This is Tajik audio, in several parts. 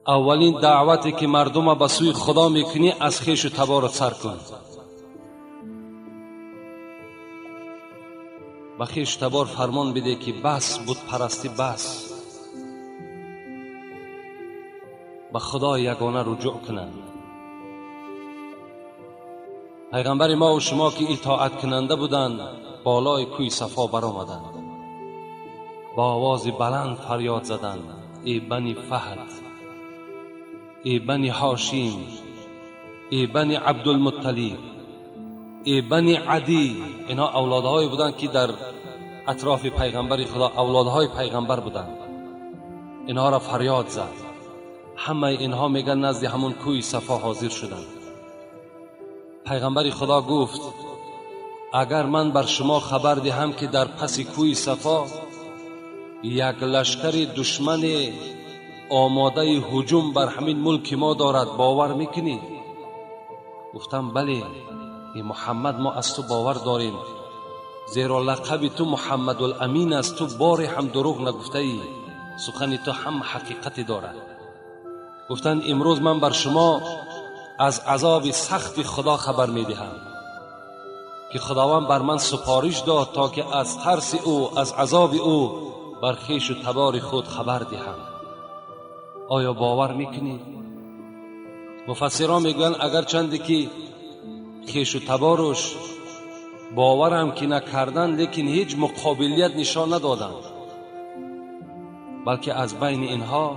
Аввалин даъвате ки мардума ба сӯи Худо мекунӣ, аз хешу таборат сар кун. Ба хешу табор фармон биде ки бас, бутпарастӣ бас, ба Худои ягона руҷӯъ кунанд. Пайғамбари мо ва шумо ки итоаткунанда буданд, болои кӯи Сафо баромаданд, бо овози баланд фарёд заданд: эй бани Фаҳд, эй бани Ҳошим, эй бани Абдулмутталиб, эй бани Адӣ. Инҳо авлодҳое буданд ки дар атрофи пайғамбари Худо авлодҳои пайғамбар буданд. Инҳоро фарёд зад. Ҳамаи инҳо мегӯянд назди ҳамон кӯи Сафо ҳозир шуданд. Пайғамбари Худо гуфт: агар ман бар шумо хабар диҳам ки дар паси кӯи Сафо як лашкари душмане омодаи ҳуҷум бар ҳамин мулки мо дорад, бовар мекунӣ? Гуфтам: бале, эй Муҳаммад, мо аз ту бовар дорем, зеро лақаби ту Муҳаммадуламин аст, ту боре ҳам дурӯғ нагуфтаӣ, сухани ту ҳам ҳақиқате дорад. Гуфтанд: имрӯз ман бар шумо аз азоби сахти Худо хабар медиҳам ки Худованд бар ман супориш дод то ки аз тарси ӯ, аз азоби ӯ бар хешу табори худ хабар диҳам. Оё бовар мекунед? Муфассирон мегӯянд агарчанде ки хешу таборуш боварам ки накарданд, лекин ҳеҷ муқобилият нишон надоданд, балки аз байни инҳо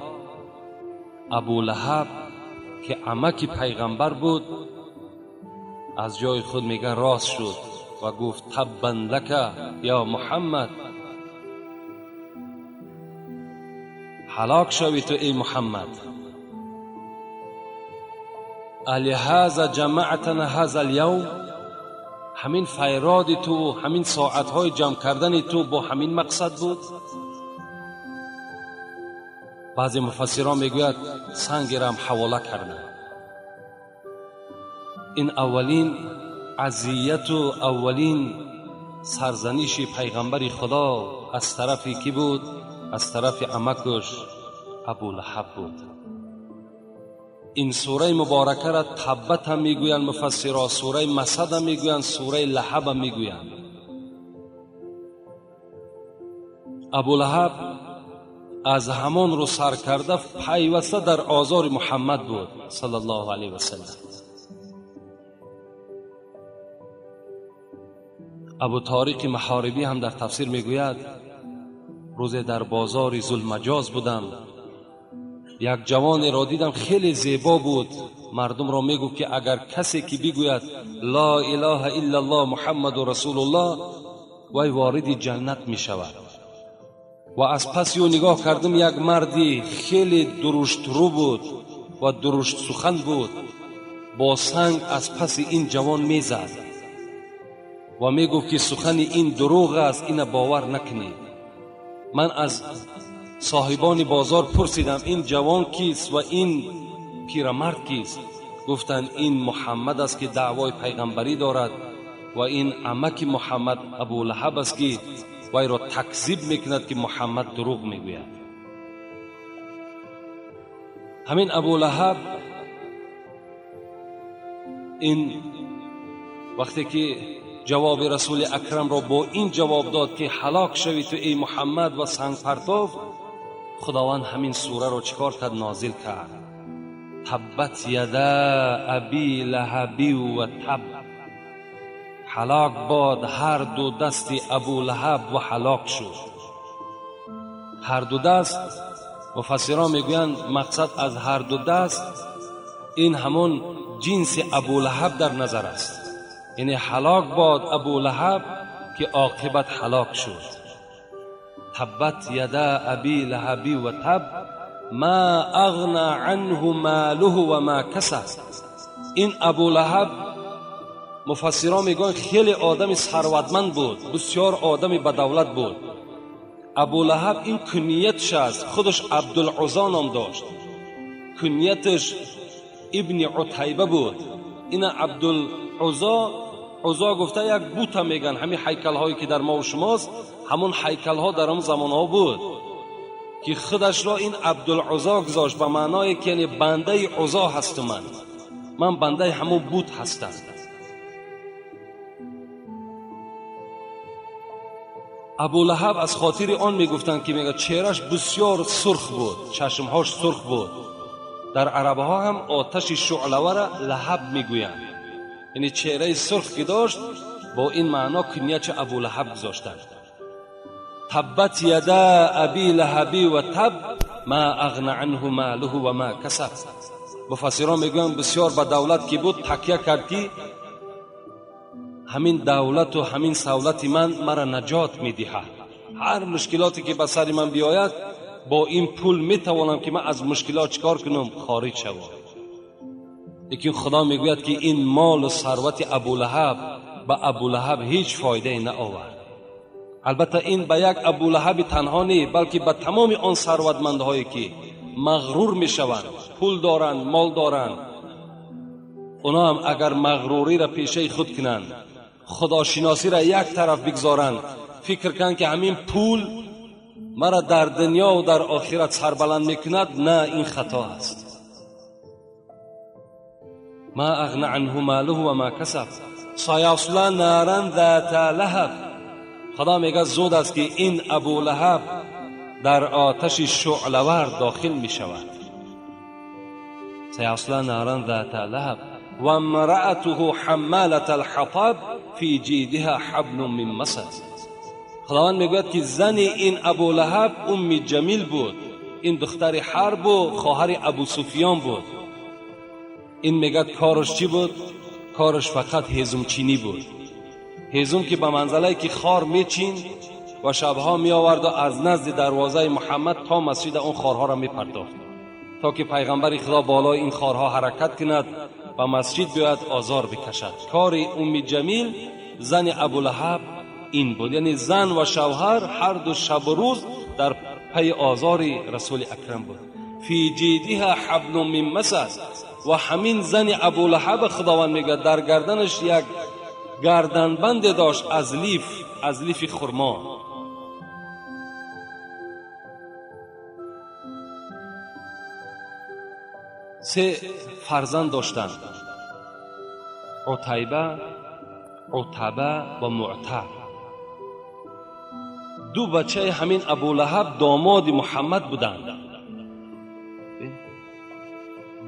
Абу Лаҳаб ки амаки пайғамбар буд, аз ҷои худ мега рост шуд ва гуфт: таббан лака ё Муҳаммад, ҳалок шавӣ ту эй Муҳаммад. Алиҳаза ҷамаътана ҳаза алявм, ҳамин файроди ту, ҳамин соатҳои ҷамъ кардани ту бо ҳамин мақсад буд? Баъзе муфассирон мегӯяд сангерам ҳавола карданд. Ин аввалин азияту аввалин сарзаниши пайғамбари Худо аз тарафи кӣ буд? Аз тарафи амакуш Абу Лаҳаб буд. Ин сураи муборакаро Таббат ҳам мегӯянд муфассиро, сураи Масад ҳам мегӯянд, сураи Лаҳаб ҳам мегӯянд. Абу Лаҳаб аз ҳамон рӯ сар карда пайваста дар озори Муҳаммад буд саллаллоҳу алайҳи васаллам. Абу Ториқи Маҳорибӣ ҳам дар тафсир мегӯяд: рӯзе дар бозори Зулмаҷоз будам, як ҷавонеро дидам хеле зебо буд. Мардумро мегуфт ки агар касе ки бигӯяд ла илаҳа иллаллоҳ Муҳаммаду расулуллоҳ, вай вориди ҷаннат мешавад. Ва аз паси ӯ нигоҳ кардам, як марди хеле дуруштрӯ буд ва дуруштсухан буд, бо санг аз паси ин ҷавон мезад ва мегуфт ки сухани ин дурӯғ аст, ина бовар накунед. Ман аз соҳибони бозор пурсидам: ин ҷавон кист ва ин пирамард кист? Гуфтанд: ин Муҳаммад аст ки даъвои пайғамбарӣ дорад ва ин амаки Муҳаммад Абу Лаҳаб аст ки вайро такзиб мекунад ки Муҳаммад дурӯғ мегӯяд. Ҳамин Абу Лаҳаб ин вақте ки ҷавоби расули акрамро бо ин ҷавоб дод ки ҳалок шавӣ ту эй Муҳаммад ва сангпартов, Худованд ҳамин сураро чӣ кор кард? Нозил кард. Таббат яда аби лаҳаби ва таб, ҳалок бод ҳар ду дасти Абу Лаҳаб ва ҳалок шуд. Ҳар ду даст, муфассирон мегӯянд мақсад аз ҳар ду даст ин ҳамон ҷинси Абу Лаҳаб дар назар аст, яъне ҳалок бод Абу Лаҳаб ки оқибат ҳалок шуд. Таббат яда аби лаҳаби ва таб ма ағна анҳу молуҳу ва ма касаб. Ин Абу Лаҳаб муфассирон мегӯянд хеле одами сарватманд буд, бисёр одами бадавлат буд. Абу Лаҳаб ин куниятш аст, худаш Абдулуззо ном дошт, кунияташ ибни Утайба буд. Ина Абдулуззо Узо гуфта як бута меган, ҳамин ҳайкалҳое ки дар мо ва шумост, ҳамон ҳайкалҳо дар он замонҳо буд ки худашро ин Абдулузо гузошт, ба маъное ки яъне бандаи Узо ҳастам, ман бандаи ҳамон бут ҳастам. Абулаҳаб аз хотири он мегуфтанд ки мега чеҳраш бисёр сурх буд, чашмҳош сурх буд. Дар арабҳо ҳам оташи шуълавара лаҳаб мегӯянд, яъне чеҳраи сурх ки дошт, бо ин маъно куньяча Абулаҳаб гузоштанд. Таббат яда аби лаҳаби ва таб ма ағна анҳу малуҳу ва ма касаб. Муфассирон мегӯянд бисёр ба давлат ки буд такя кард ки ҳамин давлату ҳамин савлати ман мара наҷот медиҳад. Ҳар мушкилоте ки ба сари ман биёяд, бо ин пул метавонам ки ман аз мушкилот чикор кунам, хориҷ шавам. Лекин Худо мегӯяд ки ин молу сарвати Абулаҳаб ба Абулаҳаб ҳеҷ фоидае наовард. Албатта ин ба як Абулаҳаби танҳо не, балки ба тамоми он сарватмандҳое ки мағрур мешаванд, пул доранд, мол доранд, اونا هم اگر مغروری را پیشه خود کنند، خداشناسی را یک طرف بگذارند، فکر کنند که همین پول مرا در دنیا و در آخرت سربلند میکند، نه، این خطا است. ما اغنى عنه ماله و ما کسب سیصلی نارا ذات لهب. خدا میگه زود است که این ابو لهب در آتش شعله‌ور داخل میشود. سیصلی نارا ذات لهب و امرأته حمالة الحطب فی جیدها حبل من مسد. خداوند میگوید که زن این ابو لهب ام جمیل بود، این دختر حرب و خواهر ابو سفیان بود. این میگه کارش چی بود؟ کارش فقط هیزم چینی بود. هیزم که به منزله که خار میچین و شبها می آورد و از نزد دروازه محمد تا مسجد اون خارها را میپرداخت تا که پیغمبر خدا بالای این خارها حرکت کند و مسجد بیاید آزار بکشد. کار ام جمیل زن ابو لهب این بود، یعنی زن و شوهر هر دو شب و روز در پی آزار رسول اکرم بود. فی جیدها حبل من مسد. و همین زن ابو لهب خداوند میگه در گردنش یک گردنبند داشت از لیف، از لیف خرما. سه فرزند داشتند، عتیبه، عتبه و معتب. دو بچه همین ابو لهب داماد محمد بودند.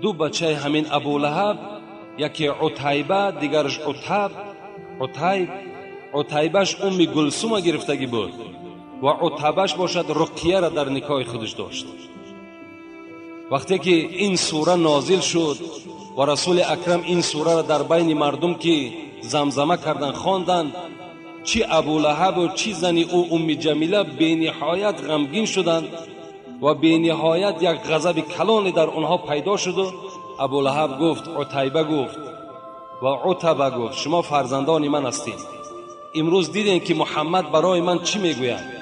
دو بچه همین ابو لهب، یکی عتیبه، دیگرش عتب. عتیب، عتیبش ام گلسوم گرفتگی بود و عتبش باشد رقیه را در نکاح خودش داشت. وقتی که این سوره نازل شد و رسول اکرم این سوره را در بین مردم که زمزمه کردن خواندن، چی ابو لهب و چی زن او ام جمیله به نهایت غمگین شدند و به نهایت یک غضب کلانی در آنها پیدا شد. و ابو لهب گفت، عتیبه گفت و عتبه گفت، شما فرزندان من هستید، امروز دیدین که محمد برای من چی میگوید.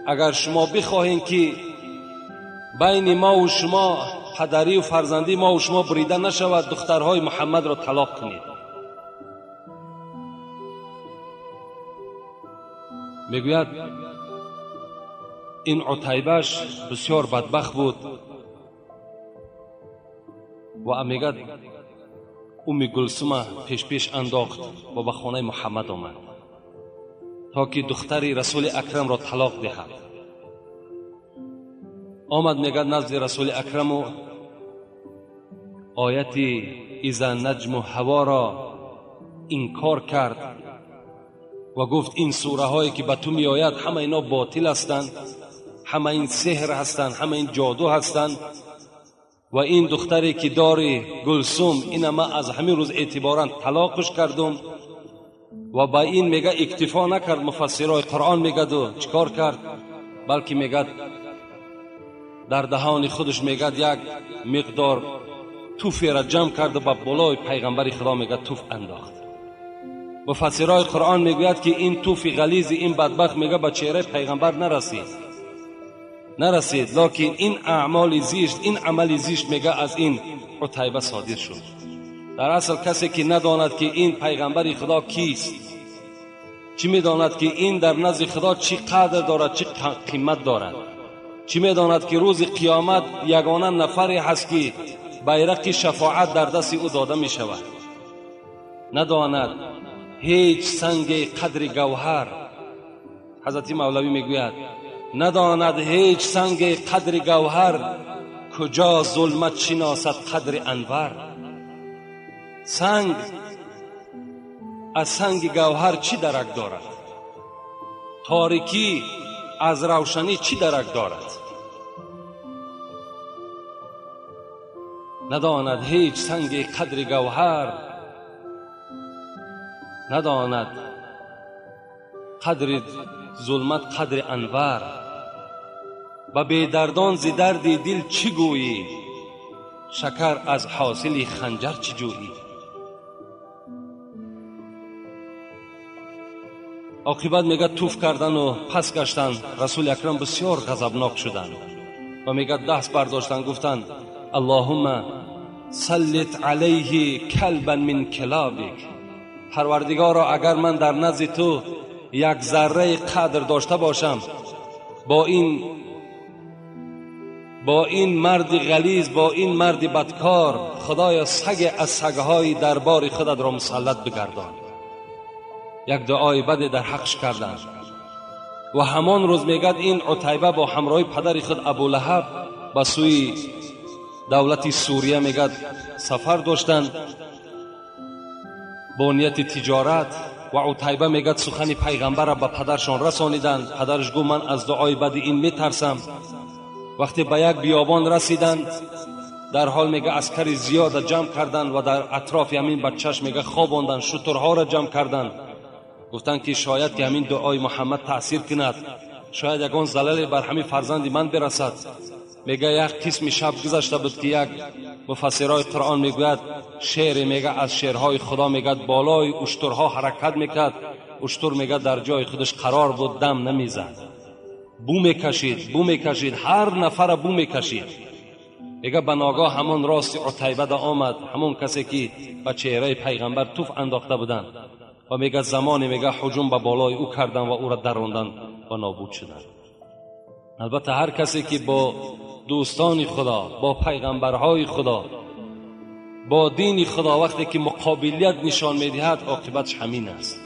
اگر شما بخواهید که بین ما و شما پدری و فرزندی ما و شما بریده نشود، دخترهای محمد را طلاق کنید. میگوید این عتیبهش بسیار بدبخت بود و میگد ام گلسوم پیش پیش انداخت و به خانه محمد آمد تا که دختر رسول اکرم را طلاق دهد. آمد میگد نزد رسول اکرم و آیت اذا نجم هوا را انکار کرد و گفت این سوره هایی که به تو می آید همه اینا باطل هستند، همه این سحر هستند، همه این جادو هستند و این دختری که داری گلسوم، این ما از همین روز اعتبارا طلاقش کردم. و با این میگه اکتفا نکرد، مفسرای قرآن میگه دو چیکار کرد، بلکه میگه در دهان خودش میگه یک مقدار توفی را جمع کرد و به بالای پیغمبر خدا میگه توف انداخت. مفسرای قرآن میگوید که این توف غلیظ این بدبخت میگه به چهره پیغمبر نرسید، لکن این اعمال زشت، این عمل زشت میگه از این عتیبه صادر شد. Дар асл касе ки надонад ки ин пайғамбари Худо кист, чӣ медонад ки ин дар назди Худо чӣ қадр дорад, чӣ қимат дорад, чӣ медонад ки рӯзи қиёмат ягона нафаре ҳаст ки байрақи шафоат дар дасти ӯ дода мешавад. Надонад ҳеҷ санги қадри гавҳар. Ҳазрати Мавлавӣ мегӯяд надонад ҳеҷ санги қадри гавҳар, куҷо зулмат шиносад қадри анвар. Санг аз санги гавҳар чӣ дарак дорад? Торикӣ аз равшанӣ чӣ дарак дорад? Надонад ҳеҷ санги қадри гавҳар, надонад қадри зулмат қадри анвар. Ба бедардон зи дарди дил чӣ гӯйӣ, шакар аз ҳосили ханҷар чӣ ҷӯйӣ. Оқибат мегӯяд туф кардану пас гаштан. Расули Акрам бисёр ғазабнок шуданд ва мегӯяд даст бардоштанд, гуфтанд Аллоҳумма саллит алайҳи калбан мин килобик. Парвардигоро, агар ман дар назди ту як зарраи қадр дошта бошам, бо ин марди ғализ, бо ин марди бадкор, Худоё саге аз сагҳои дарбори худатро мусаллат бигардон. Як дуои баде дар ҳақш карданд ва ҳамон рӯз мегӯяд ин Утайба бо ҳамроҳи падари худ Абулаҳаб ба сӯи давлати Сурия мегӯяд сафар доштанд бо нияти тиҷорат. Ва Утайба мегӯяд сухани пайғамбарро ба падаршон расониданд. Падараш гуфт ман аз дуои бади ин метарсам. Вақте ба як биёбон расиданд, дар ҳол мегӯяд аскари зиёда ҷамъ карданд ва дар атрофи ҳамин бачаш мегӯяд хобонданд, шутурҳоро ҷамъ карданд. Гуфтанд ки шояд ки ҳамин дуои Муҳаммад таъсир кунад, шояд ягон залале бар ҳамин фарзанди ман бирасад. Мегӯяд як қисми шаб гузашта буд ки як муфассирои Қуръон мегӯяд шеъре мегӯяд аз шеърҳои Худо мегӯяд болои уштурҳо ҳаракат мекард. Уштур мегӯяд дар ҷои худаш қарор буд, дам намезад, бу мекашид, бу мекашид, ҳар нафара бу мекашид. Мегӯяд ба ногоҳ ҳамон рости Утайбада омад, ҳамон касе ки ба чеҳраи пайғамбар туф андохта буданд, ва мегӯяд замоне мегӯяд ҳуҷум ба болои ӯ карданд ва ӯро даронданд ва нобуд шуданд. Албатта ҳар касе ки бо дӯстони Худо, бо пайғамбарҳои Худо, бо дини Худо вақте ки муқобилият нишон медиҳад, оқибатш ҳамин аст.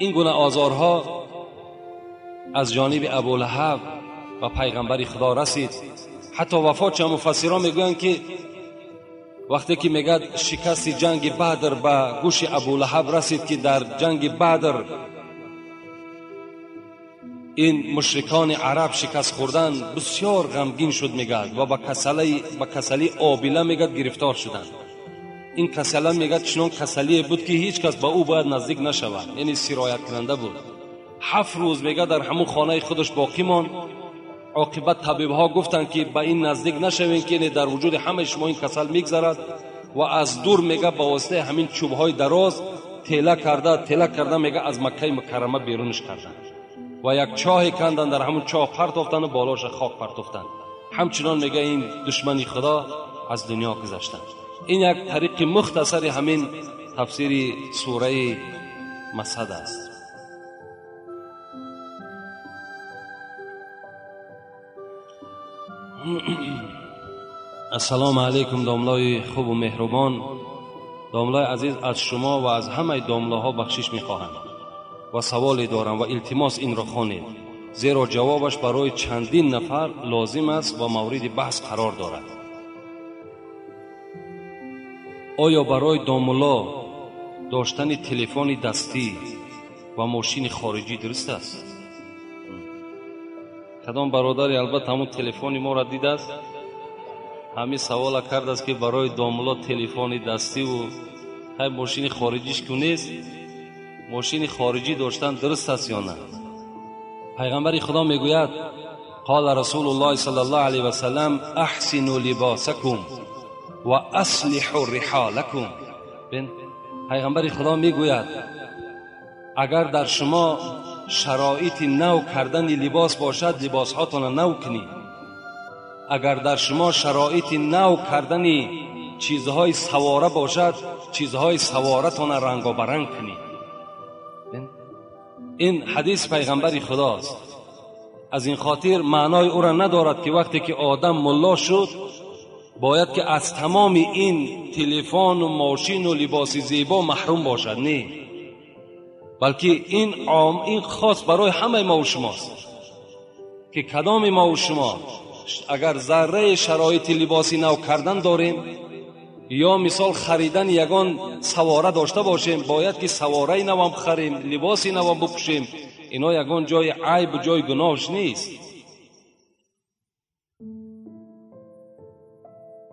Ин гуна озорҳо аз ҷониби Абулаҳаб ба пайғамбари Худо расид. Ҳатто вафот чанд муфассирон мегӯянд ки вақте ки мегӯяд шикасти ҷанги Бадр ба гӯши Абулаҳаб расид, ки дар ҷанги Бадр ин мушрикони араб шикаст хӯрдан, бисёр ғамгин шуд мегӯяд ва ба касалии обила мегӯяд гирифтор шуданд. Ин касала мегӯяд чунон касалие буд ки ҳеҷ кас ба ӯ бояд наздик нашавад, яъне сирояткунанда буд. 7 рӯз мегӯяд дар ҳамон хонаи худаш боқӣ монд. Оқибат табибҳо гуфтанд ки ба ин наздик нашавем, ки дар вуҷуди ҳамаи шумо ин касал мегзарад. Ва аз дур мегӯяд ба воситаи ҳамин чӯбҳои дароз тела карда мегӯяд аз Маккаи Мукаррама берунаш карданд ва як чоҳе канданд, дар ҳамон чоҳ партофтанд ва болоша хок партофтанд. Ҳамчунон мегӯяд ин душмани Худо аз дунё гузаштанд. Ин як тариқи мухтасари ҳамин тафсири сураи Масад аст. Ассалому алайкум домлои хубу меҳрубон. Домлои азиз, аз шумо ва аз ҳамаи домлоҳо бахшиш мехоҳам ва саволе дорам ва илтимос инро хонед, зеро ҷавобаш барои чандин нафар лозим аст ва мавриди баҳс қарор дорад. Оё барои домулло доштани телефони дастӣ ва мошини хориҷӣ дуруст аст? Кадом бародаре албатта ҳамон телефони моро дидааст, ҳамин савола кардааст ки барои домулло телефони дастиву ҳай мошини хориҷиш ку нест, мошини хориҷӣ доштан дуруст аст ё на? Пайғамбари Худо мегӯяд: қола расулуллоҳи саллаллоҳу алайҳи васаллам аҳсину либосакум ва аслиҳу риҳолакум. Пайғамбари Худо мегӯяд агар дар шумо шароити нав кардани либос бошад, либосҳотонро нав кунед. Агар дар шумо шароити нав кардани чизҳои савора бошад, чизҳои саворатонро рангобаранг кунед. Ин ҳадис пайғамбари худост. Аз ин хотир маънои ӯро надорад ки вақте ки одам мулло шуд, бояд ки аз тамоми ин телефону мошину либоси зебо маҳрум бошад. Не, балки ин ин хос барои ҳамаи мо ва шумост, ки кадоми мо ва шумо агар зарраи шароити либоси нав кардан дорем ё мисол харидани ягон савора дошта бошем, бояд ки савораи навам харем, либоси навам бипӯшем. Ино ягон ҷои айб, ҷои гуноҳш нест.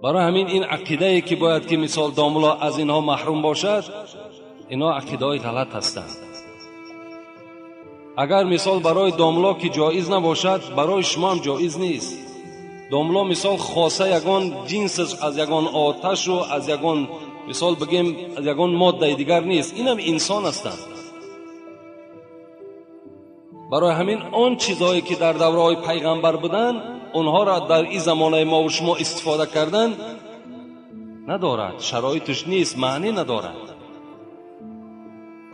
Барои ҳамин ин ақидае ки бояд ки мисол домулло аз инҳо маҳрум бошад, ино ақидаҳои ғалат ҳастанд. Агар мисол барои домулло ки ҷоиз набошад, барои шумо ҳам ҷоиз нест. Домулло мисол хоса ягон ҷинсаш аз ягон оташу аз ягон мисол бигем аз ягон моддаи дигар нест. Инам инсон ҳастанд. Барои ҳамин он чизҳое ки дар давраҳои пайғамбар буданд, онҳоро дар ин замонаи мо ва шумо истифода кардан надорад, шароиташ нест, маънӣ надорад.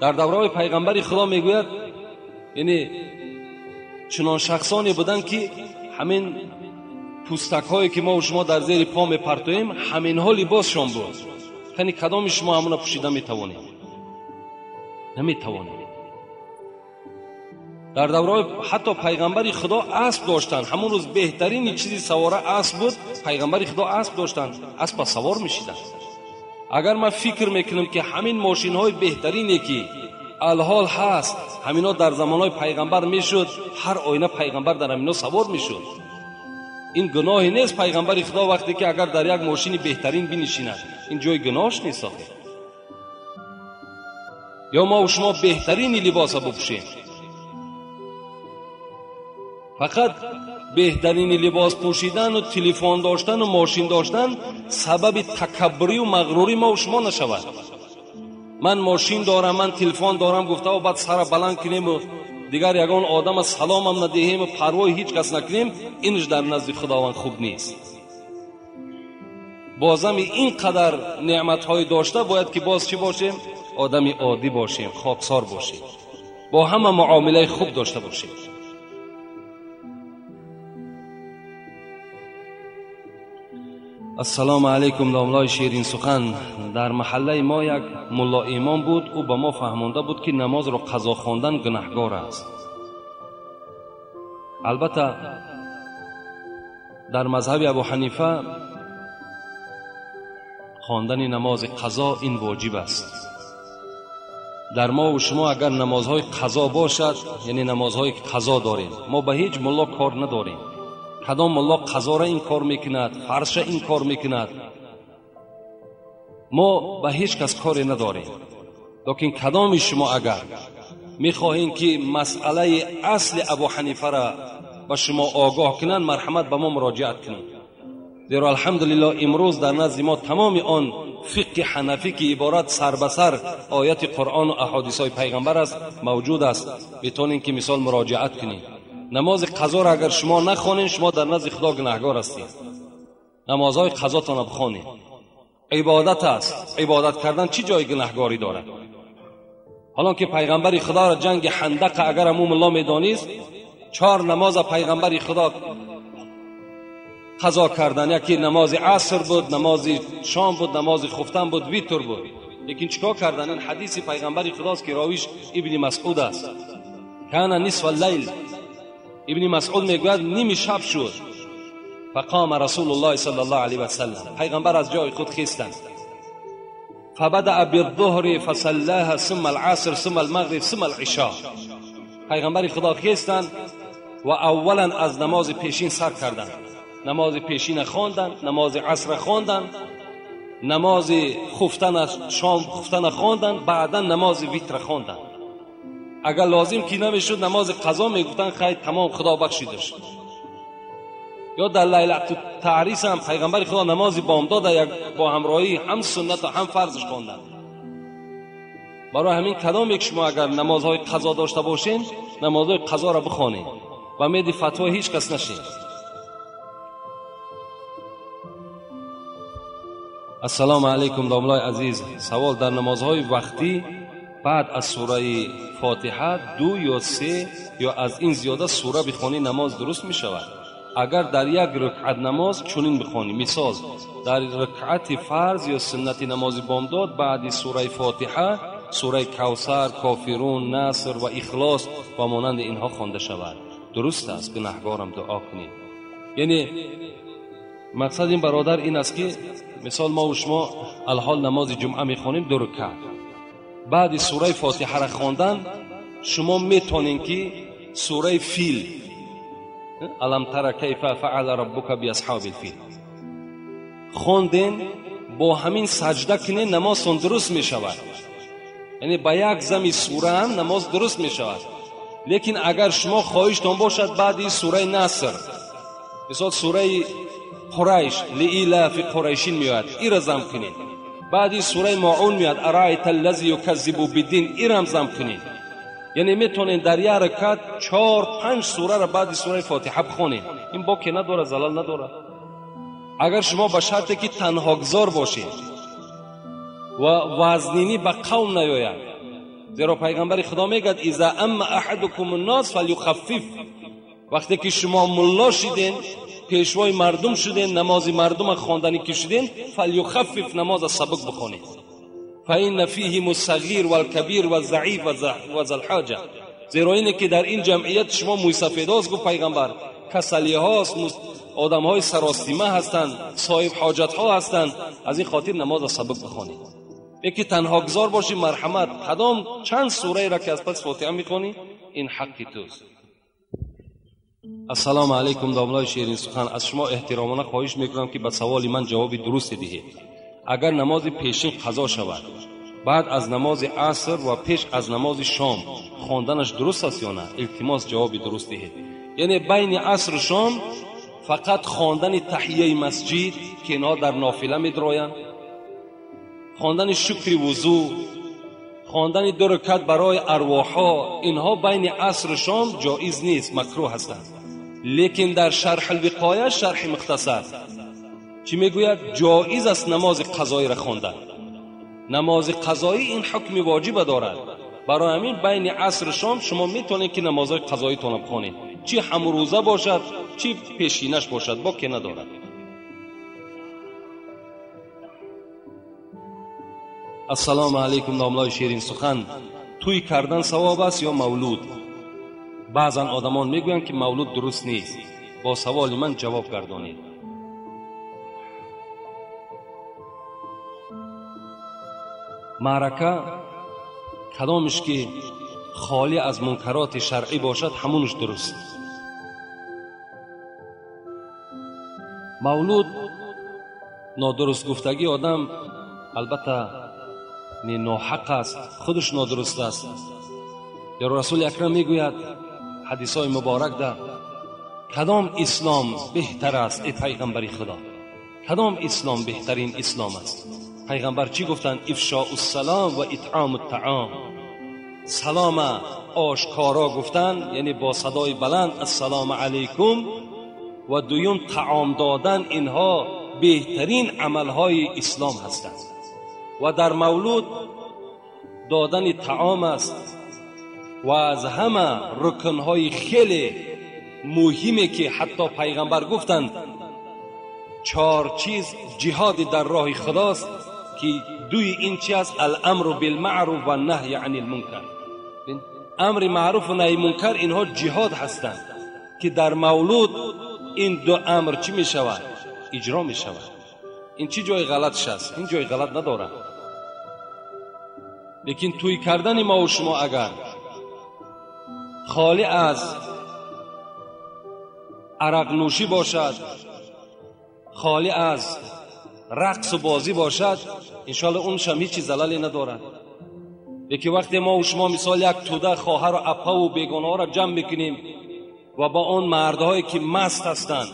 Дар давраҳои пайғамбари худо мегӯяд, яъне чунон шахсоне буданд ки ҳамин пӯстакҳое ки мо ва шумо дар зери по мепартоем, ҳаминҳо либосшон буд. Яъне кадоми шумо ҳамона пӯшида метавонед? Наметавонед. Дар давраҳои ҳатто пайғамбари худо асп доштанд. Ҳамон рӯз беҳтарини чизи савора асп буд. Пайғамбари худо асп доштанд, аспа савор мешиданд. Агар ман фикр мекунам ки ҳамин мошинҳои беҳтарине ки алҳол ҳаст, ҳамино дар замонҳои пайғамбар мешуд, ҳар оина пайғамбар дар ҳамино савор мешуд. Ин гуноҳе нест. Пайғамбари худо вақте ки агар дар як мошини беҳтарин бинишинад, ин ҷои гуноҳш нест. Ё мо ва шумо беҳтарини либоса бипӯшем. Фақат беҳтарини либос пӯшидану телефон доштану мошин доштан сабаби такаббурию мағрурӣ мо ва шумо нашавад. Ман мошин дорам, ман телефон дорам гуфтаву баъд сара баланд кунему дигар ягон одама саломам надиҳему парвои ҳеҷ кас накунем, инш дар назди Худованд хуб нест. Бозами ин қадар неъматҳои дошта бояд ки боз чӣ бошем? Одами оддӣ бошем, хоксор бошем, бо ҳама муомилаи хуб дошта бошем. Ассалому алайкум, домлои ширин сухан. Дар маҳаллаи мо як мулло имом буд. Ӯ ба мо фаҳмонда буд ки намозро қазо хондан гунаҳгор аст. Албатта дар мазҳаби Абу Ҳанифа хондани намози қазо ин воҷиб аст. Дар мо ва шумо агар намозҳои қазо бошад, яъне намозҳое ки қазо дорем, мо ба ҳеҷ мулло кор надорем. Кадом мулло қазора ин кор мекунад, фарша ин кор мекунад, мо ба ҳеҷ кас коре надорем. Лекин кадоми шумо агар мехоҳем ки масъалаи асли Абу Ҳанифаро ба шумо огоҳ кунанд, марҳамат ба мо муроҷиат кунед. Зеро алҳамдулиллоҳ имрӯз дар назди мо тамоми он фиқҳи ҳанафӣ ки иборат сар ба сар ояти Қуръону аҳодисҳои пайғамбар аст мавҷуд аст. Метавонем ки мисол муроҷиат кунем. Намози қазоро агар шумо нахонед, шумо дар назди Худо гунаҳгор ҳастед. Намозҳои қазотонро бихонед. Ибодат аст. Ибодат кардан чӣ ҷои гунаҳгорӣ дорад? Ҳолон ки пайғамбари Худоро ҷанги Ҳандақа агар ҳамун мулло медонист, 4 намоза пайғамбари Худо қазо кардан. Яке намози аср буд, намози шом буд, намози хуфтан буд, витр буд. Лекин чикор кардан? Ин ҳадиси пайғамбари Худост ки ровиш Ибни Масъуд аст. Кана нисфа лайл. Ибни Масъуд мегӯяд ними шаб шуд. Фақома Расулуллоҳ саллаллоҳу алайҳи васаллам. Пайғамбар аз ҷои худ хестанд. Фабадаа биддуҳри фасаллаҳа сумма аласр сумма алмағриб сумма алишо. Пайғамбари Худо хестанд ва аввалан аз намози пешин сар карданд. Намози пешина хонданд, намози аср хонданд, намози хуфтана, шом хуфтана хонданд, баъдан намози витр хонданд. Агар лозим ки намешуд намози қазо мегуфтанд, хайр тамом Худо бахшидаш. Ё дар лайлату таърис ҳам пайғамбари Худо намози бомдод як бо ҳамроҳӣ ҳам суннат ва ҳам фарзш хонданд. Барои ҳамин кадом як шумо агар намозҳои қазо дошта бошед, намозҳои қазоро бихонед ва меди фатво ҳеҷ кас нашед. Ассалому алайкум домлаи азиз. Савол: дар намозҳои вақтӣ баъд аз сураи Фотиҳа 2 ё 3 ё аз ин зиёда сура бихонӣ намоз дуруст мешавад? Агар дар як ракъат намоз чунин бихонӣ, мисол дар ракъати фарз ё суннати намози бомдод баъди сураи Фотиҳа сураи Кавсар, Кофирун, Наср ва Ихлос ва монанди инҳо хонда шавад, дуруст аст? Гунаҳгорам, дуо кунед. Яъне мақсад ин бародар ин аст ки мисол мо ва шумо алҳол намози ҷумъа мехонем 2 ракъат, баъди сураи Фотиҳаро хондан шумо метонед ки сураи Фил, алам тара кайфа фаъала раббука биасҳабил фил хонден, бо ҳамин саҷда кунед, намозтон дуруст мешавад. Яъне ба як зами сура ҳам намоз дуруст мешавад. Лекин агар шумо хоҳиштон бошад баъди сураи Наср, мисол сураи Қурайш, лиилафи қурайшин меояд, ира зам кунед. Баъди сураи Моун меояд, араайта аллази юказзибу биддин, ирам зам кунед. Яъне метавонед дар як ракат 4-5 сураро баъди сураи Фотиҳа бихонед. Ин боке надорад, залал надорад. Агар шумо ба шарте ки танҳогузор бошед ва вазнинӣ ба қавм наёяд, зеро пайғамбари Худо мегӯяд иза амма аҳадукум аннос фалюхаффиф. Вақте ки шумо мулло шиден, пешвои мардум шуден, намози мардума хонданӣ ки шуден, фалюхаффиф, намоза сабук бихонед. фаинна фиҳим ассағир валкабир ваззаиф ва залҳоҷа. Зеро ине ки дар ин ҷамъият шумо мӯйсафедост, гуфт пайғамбар, касалиҳост, одамҳои саростима ҳастанд, соҳиб ҳоҷатҳо ҳастанд, аз ин хотир намоза сабук бихонед. Яке танҳогузор бошӣ, марҳамат, кадом чанд сураеро ки аз пас Фотиҳа мехонӣ, ин ҳаққи туст. Ассалому алайкум домлаи ширин сухан. Аз шумо эҳтиромона хоҳиш мекунам ки ба саволи ман ҷавоби дурусте диҳед. Агар намози пешин қазо шавад, баъд аз намози аср ва пеш аз намози шом хонданаш дуруст аст ё на? Илтимос ҷавоби дуруст диҳед. Яъне байни асру шом фақат хондани таҳияи масҷид ки инҳо дар нофила медроянд, хондани шукри вузӯ, хондани 2 ракат барои арвоҳҳо, инҳо байни асру шом ҷоиз нест, макрӯҳ ҳастанд. Лекин дар шарҳ алвиқоя, шарҳи мухтасар чӣ мегӯяд? Ҷоиз аст намози қазоиро хондан. Намози қазоӣ ин ҳукми воҷиба дорад. Барои ҳамин байни асру шом шумо метавонед ки намозҳои қазоитонро бихонед, чӣ ҳамрӯза бошад, чӣ пешинаш бошад, боке надорад. Ассалому алайкум домлаи ширин сухан. Тӯй кардан савоб аст ё мавлуд? Баъзан одамон мегӯянд ки мавлуд дуруст нест. Бо саволи ман ҷавоб гардонед. Маърака кадомеш ки холӣ аз мункароти шаръӣ бошад, ҳамонаш дуруст. Мавлуд нодуруст гуфтагӣ одам албатта не ноҳақ аст, худаш нодуруст аст. Зеро Расули Акрам мегӯяд ҳадисҳои муборак да кадом ислом беҳтар аст, эй пайғамбари Худо? Кадом ислом беҳтарин ислом аст? Пайғамбар чӣ гуфтанд? Ифшоу ссалом ва итъому ттаом. Салома ошкоро гуфтан, яъне бо садои баланд ассалому алайкум, ва дуюм таом додан, инҳо беҳтарин амалҳои ислом ҳастанд. Ва дар мавлуд додани таом аст ва аз ҳама рукнҳои хеле муҳиме ки ҳатто пайғамбар гуфтанд 4 чиз ҷиҳоди дар роҳи худост ки дуи ин чи аст? Аламру билмаъруф ва наҳй ани лмункар. Амри маъруф ва наҳи мункар инҳо ҷиҳод ҳастанд ки дар мавлуд ин ду амр чӣ мешавад? Иҷро мешавад. Ин чӣ ҷои ғалатш аст? Ин ҷои ғалат надорад. Лекин тӯй кардани мо ва шумо агар холӣ аз арақнӯшӣ бошад, холӣ аз рақсу бозӣ бошад, иншоалло уншам ҳеҷ залале надорад. Лекин вақте мо ва шумо мисол як тӯда хоҳару апаву бегонаҳоро ҷамъ мекунем ва ба он мардҳое ки маст ҳастанд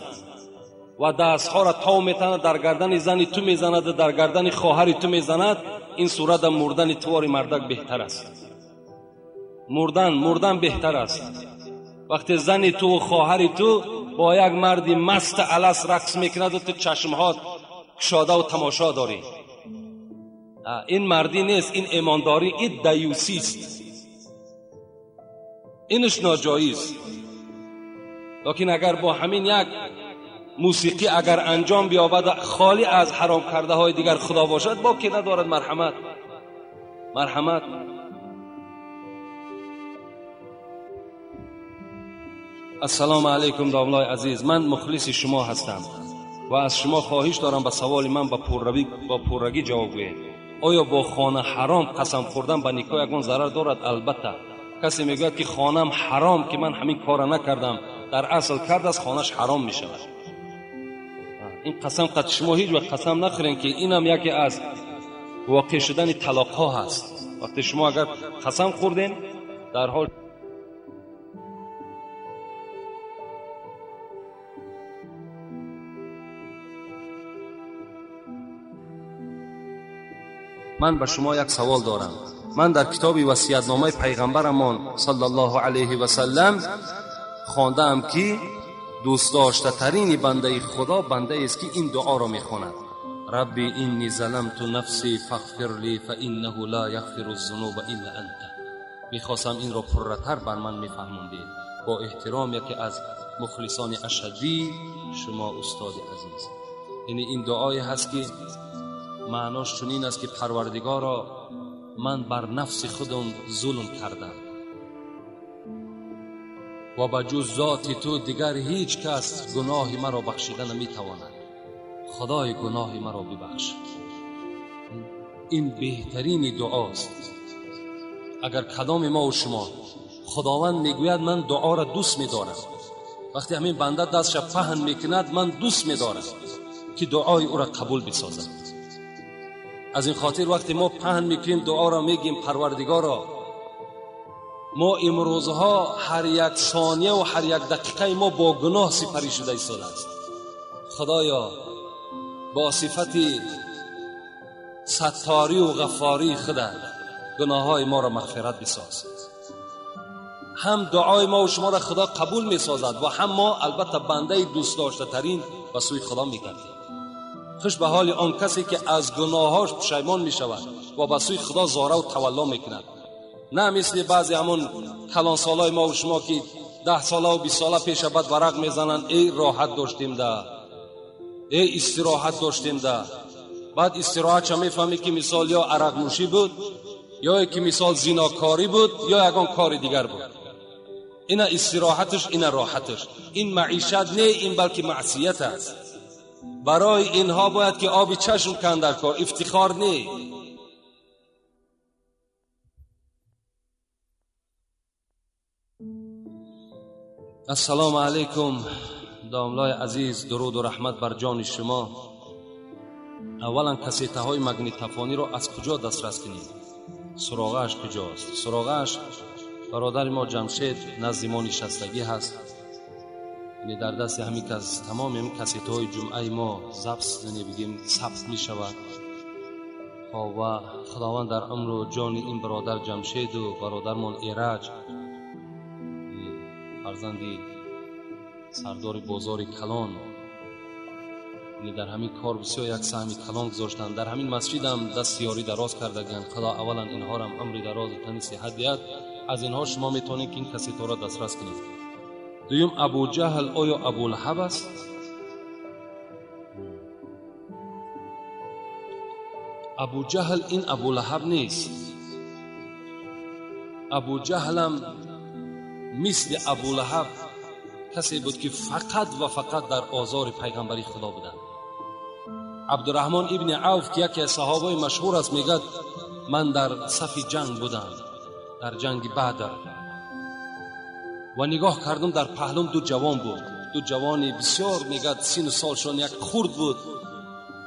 ва дастҳоро тов метанад, дар гардани зани ту мезанад, дар гардани хоҳари ту мезанад, ин сурата мурдани тувори мардак беҳтар аст. Мурдан беҳтар аст. Вақте зани ту ва хоҳари ту бо як марди маст алас рақс мекунад ва ту чашмҳот кушода ва тамошо дорӣ. Ин мардӣ нест, ин имондорӣ, ин даюсӣ аст, инаш ноҷоиз. Лекин агар бо ҳамин як мусиқӣ агар анҷом биёбад, холӣ аз ҳаром кардаҳои дигар худо бошад, боке надорад. Марҳамат, марҳамат. Ассалому алайкум домлаи азиз, ман мухлиси шумо ҳастам ва аз шумо хоҳиш дорам ба саволи ман ба пуррагӣ ҷавоб гӯед. Оё бо хона ҳаром қасам хӯрдан ба никоҳ ягон зарар дорад? Албатта. Касе мегӯяд ки хонам ҳаром, ки ман ҳамин корро накардам, дар асл кардааст, хонаш ҳаром мешавад. Ин қасам қад шумо ҳеҷ вақт қасам нахӯред, ки инам яке аз воқеъ шудани талоқҳо ҳаст. Вақте шумо агар қасам хӯрден, дар ҳол ман ба шумо як савол дорам. Ман дар китоби васиятномаи пайғамбарамон саллаллоҳу алайҳи васаллам хондаам, ки дӯстдоштатарини бандаи худо бандаест, ки ин дуоро мехонад: рабби инни заламту нафси фағфир ли фаиннаҳу ла яғфиру зунуба илла анта. Мехостам инро пурратар бар ман мефаҳмондед. Бо эҳтиром, яке аз мухлисони ашаддии шумо, устоди азиз. Яъне ин дуое ҳаст, ки маънош чунин аст, ки парвардигоро, ман бар нафси худам зулм кардам ва ба ҷуз зоти ту дигар ҳеҷ кас гуноҳи маро бахшида наметавонад. Худои гуноҳи маро бибахш. Ин беҳтарини дуост. Агар кадоми мо ва шумо, Худованд мегӯяд ман дуоро дӯст медорам, вақте ҳамин банда дастша паҳн мекунад, ман дӯст медорам ки дуои ӯро қабул бисозад. Аз ин хотир вақте мо паҳн мекунем дуоро, мегӯем парвардигоро, мо имрӯзҳо ҳар як сония ва ҳар як дақиқаи мо бо гуноҳ сипарӣ шуда истодааст. Худоё, бо сифати сатторӣ ва ғаффории худат гуноҳҳои моро мағфират бисоз. Ҳам дуои мо ва шуморо Худо қабул месозад ва ҳам мо албатта бандаи дӯстдоштатарин ба сӯи Худо мегардем. Хуш ба ҳоли он касе ки аз гуноҳҳош пушаймон мешавад ва ба сӯи Худо зора ва тавалло мекунад. На мисли баъзе ҳамон калонсолҳои мо ва шумо ки 10 сола ва 20 сола пеша баъд варақ мезананд: эй роҳат доштем да, эй истироҳат доштем да. Баъд истироҳатша мефаҳмӣ ки мисол ё арақнӯшӣ буд, ё ки мисол зинокорӣ буд, ё ягон кори дигар буд. Ина истироҳаташ, ина роҳаташ. Ин маишат не, ин балки маъсият аст. Барои инҳо бояд ки оби чашм канд дар кор, ифтихор не. Ассалому алайкум домлаи азиз, дуруду раҳмат бар ҷони шумо. Аввалан кассетаҳои магнитофониро аз куҷо дастрас кунем? Суроғааш куҷост? Суроғааш бародари мо Ҷамшед назди мо нишастагӣ ҳаст. Яъне дар дасти ҳамин кас тамоми ҳамин кассетаҳои ҷумъаи мо забт, яъне бигем сабт мешавад. Ва Худованд дар умру ҷони ин бародар Ҷамшеду бародармон Эраҷ, фарзанди сардори бозори калон, яъне дар ҳамин кор бисёр як саҳми калон гузоштанд. Дар ҳамин масҷидам даст ёрӣ дароз кардагианд. Худо аввалан инҳорам умри дарозу тани сиҳат диҳад. Аз инҳо шумо метавонед ки ин кассетаҳоро дастрас кунед. Дуюм, Абуҷаҳл оё Абулаҳаб аст? Абуҷаҳл ин Абулаҳаб нест. Абуҷаҳлам мисли Абулаҳаб касе буд ки фақат ва фақат дар озори пайғамбари Худо буданд. Абдураҳмон ибни Авф, ки яке аз саҳобаи машҳур аст, мегӯяд ман дар сафи ҷанг будам, дар ҷанги Бадр, ва нигоҳ кардам дар паҳлум ду ҷавон буд, ду ҷавони бисёр, мегӯяд сину солшон як хурд буд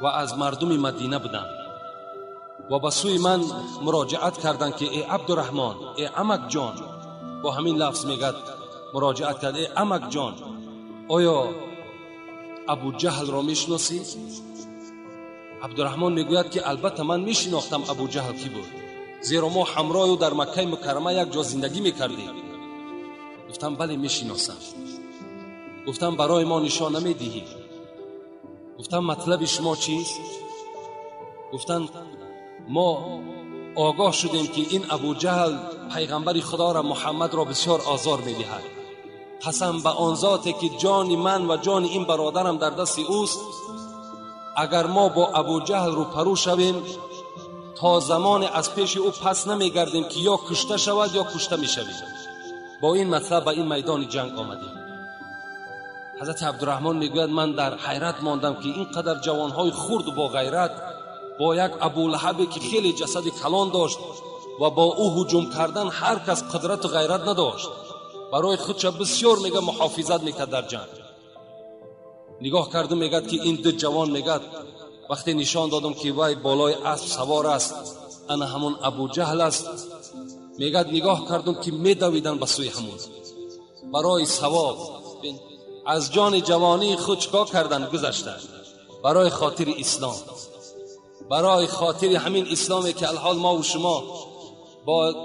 ва аз мардуми Мадина буданд ва ба сӯи ман муроҷиат карданд ки эй Абдураҳмон, эй амакҷон, бо ҳамин лафз мегӯяд муроҷиат кард: эй амакҷон, оё Абуҷаҳлро мешиносӣ? Абдураҳмон мегӯяд ки албатта ман мешинохтам Абуҷаҳл кӣ буд, зеро мо ҳамроҳ ӯ дар Маккаи Мукаррама як ҷо зиндагӣ мекардем. Гуфтам бале мешиносам. Гуфтам барои мо нишон намедиҳӣ? گفتم مطلب شما چیست؟ گفتند ما آگاه شدیم که این ابو جهل پیغمبر خدا را محمد را بسیار آزار میدهد. قسم به آن ذاتی که جان من و جان این برادرم در دست اوست، اگر ما با ابو جهل روپرو شویم تا زمان از پیش او پس نمیگردیم که یا کشته شود یا کشته میشویم. با این مطلب به این میدان جنگ آمدیم. حضرت عبدالرحمن میگوید من در حیرت ماندم که اینقدر جوانهای خرد و با غیرت با یک ابولهبی که خیلی جسد کلان داشت و با او هجوم کردن هر کس قدرت و غیرت نداشت، برای خودش بسیار میگه محافظت میکرد در جنگ. نگاه کردم میگد که این دو جوان، میگد وقتی نشان دادم که وای بالای اسب سوار است، انا همون ابو جهل است، میگد نگاه کردم که میدویدن به سوی همون برای ثواب. از جان جوانی خود چکار کردن؟ گذشتن برای خاطر اسلام، برای خاطر همین اسلامی که الحال ما و شما با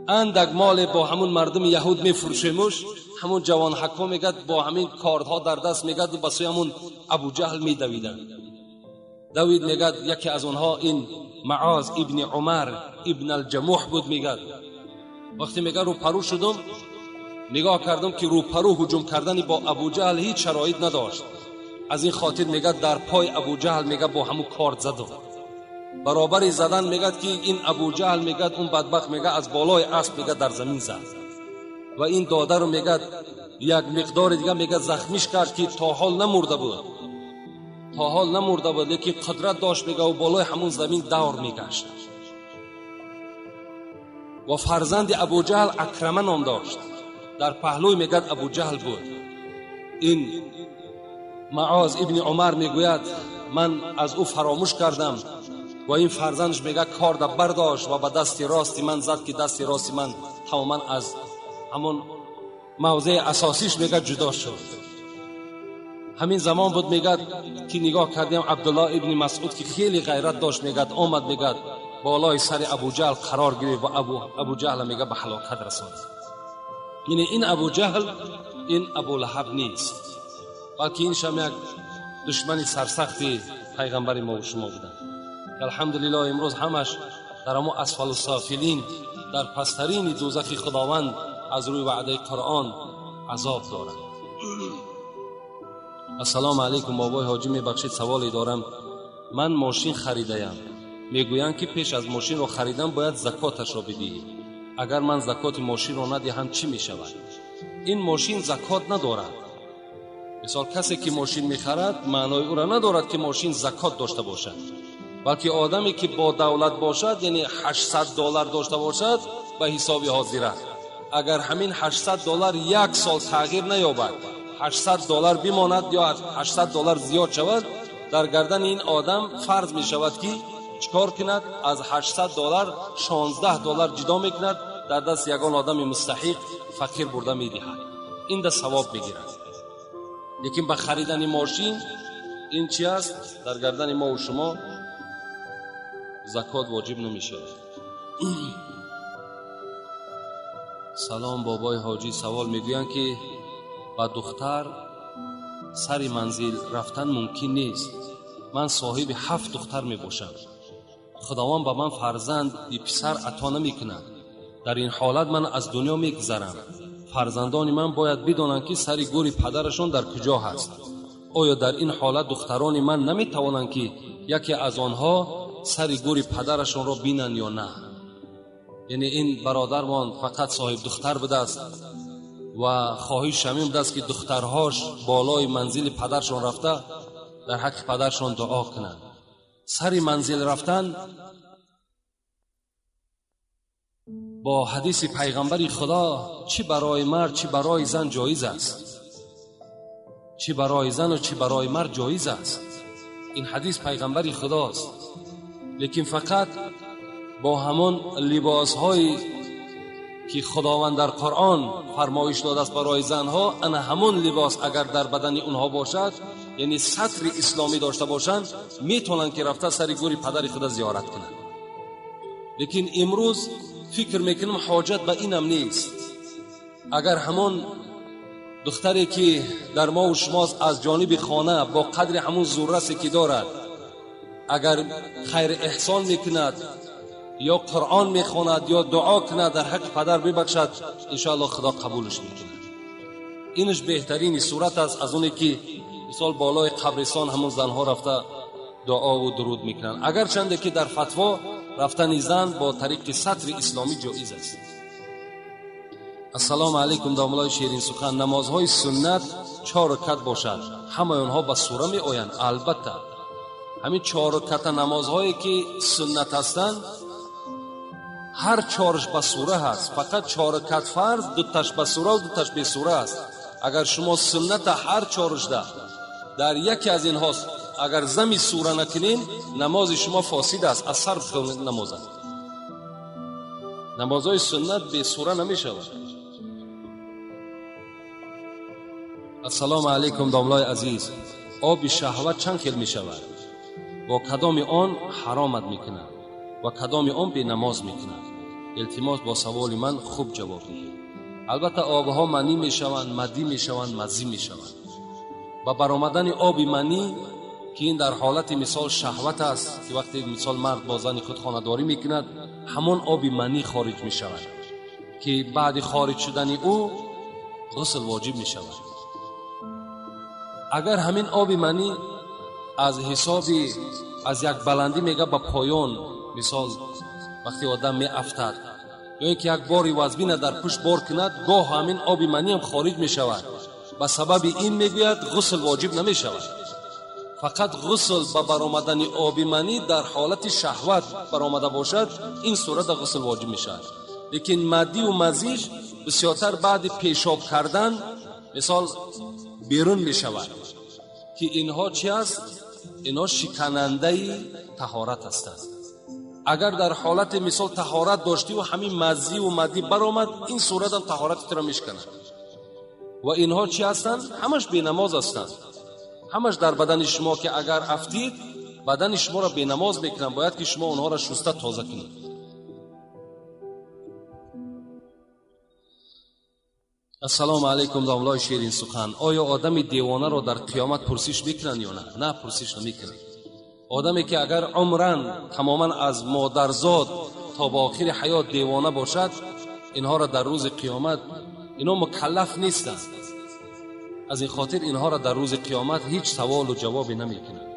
اندک مال با همون مردم یهود میفروشیمش. همون جوان حکا میگد با همین کاردها در دست میگد به سوی همون ابو جهل میدویدن. دوید میگد یکی از اونها این معاذ ابن عمر ابن الجموح بود. میگد وقتی میگد رو پرو شدم نگاه کردم که رو پرو هجوم کردن با ابو جهل هیچ شرایط نداشت. از این خاطر میگد در پای ابو جهل میگه با همون کارد زدم. برابر زدن میگد که این ابو جهل میگد اون بدبخت میگه از بالای اسب میگه در زمین زد و این داده رو میگد یک مقدار دیگه میگه زخمیش کرد که تا حال نمرده بود، تا حال نمرده بود، لیکن قدرت داشت میگه و بالای همون زمین دور میگشت. و فرزند ابو جهل اکرمه نام داشت، در پهلوی میگد ابو جهل بود. این معاذ ابن عمر میگوید من از او فراموش کردم و این فرزندش میگه کارد برداشت و به دست راست من زد که دست راست من تماما از همون موضع اساسیش میگه جدا شد. همین زمان بود میگه که نگاه کردیم عبدالله ابن مسعود که خیلی غیرت داشت میگه آمد میگه بالای سر ابو جهل قرار گرفت و ابو جهل میگه به هلاکت رساند. یعنی این ابو جهل این ابو لهب نیست، بلکه این شم یک دشمن سرسختی پیغمبر ما و شما بودن. الحمدلله امروز همش در امو اسفل السافلین، در پسترین دوزخ خداوند از روی وعده قرآن عذاب دارند. السلام علیکم بابای حاجی، میبخشید سوالی دارم. من ماشین خریدم، میگویند که پیش از ماشین رو خریدن باید زکاتش را بدهی. اگر من زکات ماشین را ندهم چی میشود؟ این ماشین زکات ندارد. مثال کسی که ماشین میخرد معنای او را ندارد که ماشین زکات داشته باشد، بلکه آدمی که با دولت باشد، یعنی $800 داشته باشد به حساب حاضره، اگر همین $800 یک سال تغییر نیابد، $800 بماند یا $800 زیاد شود، در گردن این آدم فرض می شود که چکار کند؟ از $800 $16 جدا میکند، در دست یگان آدم مستحق فقیر برده میدهد، این ده ثواب میگیرد. لیکن به خریدن ماشین این چی است؟ در گردن ما و شما زکات واجب نمیشه. سلام بابای حاجی، سوال میگویند که با دختر سر منزل رفتن ممکن نیست. من صاحب 7 دختر میباشم، خداوند به من فرزند پسر عطا نمیکند. در این حالت من از دنیا میگذرم. فرزندان من باید بدانند که سر گور پدرشان در کجا هست. آیا در این حالت دختران من نمیتوانند که یکی از آنها سر گور پدرشان را بینند یا نه؟ یعنی این برادرمان فقط صاحب دختر بوده است و خواهش همین بوده است که دخترهاش بالای منزل پدرشان رفته در حق پدرشان دعا کنند. سر منزل رفتن با حدیث پیغمبر خدا چی برای مرد چی برای زن جایز است، چی برای زن و چی برای مرد جایز است. این حدیث پیغمبر خداست، لیکن فقط با همان لباس هایی که خداوند در قرآن فرمایش داده است برای زنها، انا همون لباس اگر در بدن اونها باشد، یعنی ستر اسلامی داشته باشند، میتونن که رفته سر گور پدر خود زیارت کنند. لیکن امروز فکر میکنم حاجت به اینم نیست. اگر همون Духтаре ки дар мо ва шумост аз ҷониби хона бо қадри ҳамун зуррасе ки дорад, агар хайр эҳсон мекунад ё Қуръон мехонад ё дуо кунад дар ҳаққи падар бибахшад, иншоаллоҳ Худо қабулш мекунад. Инаш беҳтарини сурат аст аз оне ки мисол болои қабристон ҳамун занҳо рафта дуо ва дуруд мекунанд. Агарчанде ки дар фатво рафтани зан бо тариқи сатри исломӣ ҷоиз аст. Ассалому алайкум домлаи ширин сухан. Намозҳои суннат 4 ракат бошад, ҳамаи онҳо ба сура меоянд? Албатта ҳамин 4 раката намозҳое ки суннат ҳастанд, ҳар 4ш ба сура ҳаст. Фақат 4 ракат фарз, 2таш ба сура ва 2таш бесура аст. Агар шумо сунната ҳар 4шда дар яке аз инҳост агар зами сура накунед, намози шумо фосид аст, аз сар намоз аст. Намозҳои суннат бесура намешавад. Ассалому алайкум домлаи азиз. Оби шаҳват чанд хел мешавад? Бо кадоми он ҳаромат мекунад ва кадоми он бенамоз мекунад? Илтимос бо саволи ман хуб ҷавоб диҳед. Албатта обҳо манӣ мешаванд, мадӣ мешаванд, мазӣ мешаванд. Ба баромадани оби манӣ ки ин дар ҳолати мисол шаҳват аст, ки вақте мисол мард бо зани худ хонадорӣ мекунад, ҳамон оби манӣ хориҷ мешавад, ки баъди хориҷ шудани ӯ ғусл воҷиб мешавад. Агар ҳамин оби манӣ аз ҳисоби аз як баландӣ мега ба поён, мисол вақте одам меафтад ё ин ки як бори вазбина дар пушт бор кунад, гоҳ ҳамин оби манӣ ҳам хориҷ мешавад. Ба сабаби ин мегӯяд ғусл воҷиб намешавад. Фақат ғусл ба баромадани оби манӣ дар ҳолати шаҳват баромада бошад, ин сурата ғусл воҷиб мешавад. Лекин маддиву мазиш бисёртар баъди пешоб кардан мисол берун мешавад, ки инҳо чи аст? Инҳо шиканандаи таҳорат ҳастанд. Агар дар ҳолати мисол таҳорат доштиву ҳамин маззиву маддӣ баромад, ин суратам таҳорати туро мешиканад. Ва инҳо чи ҳастанд? Ҳамаш бенамоз ҳастанд. Ҳамаш дар бадани шумо ки агар афтид, бадани шуморо бенамоз мекунанд. Бояд ки шумо онҳоро шуста тоза кунед. Ассалому алайкум домлаи ширин сухан. Оё одами девонаро дар қиёмат пурсиш мекунанд ё на? На, пурсиш намекунанд. Одаме ки агар умран тамоман аз модарзод то ба охири ҳаёт девона бошад, инҳоро дар рӯзи қиёмат инҳо мукаллаф нестанд. Аз ин хотир инҳоро дар рӯзи қиёмат ҳеҷ саволу ҷавобе намекунанд.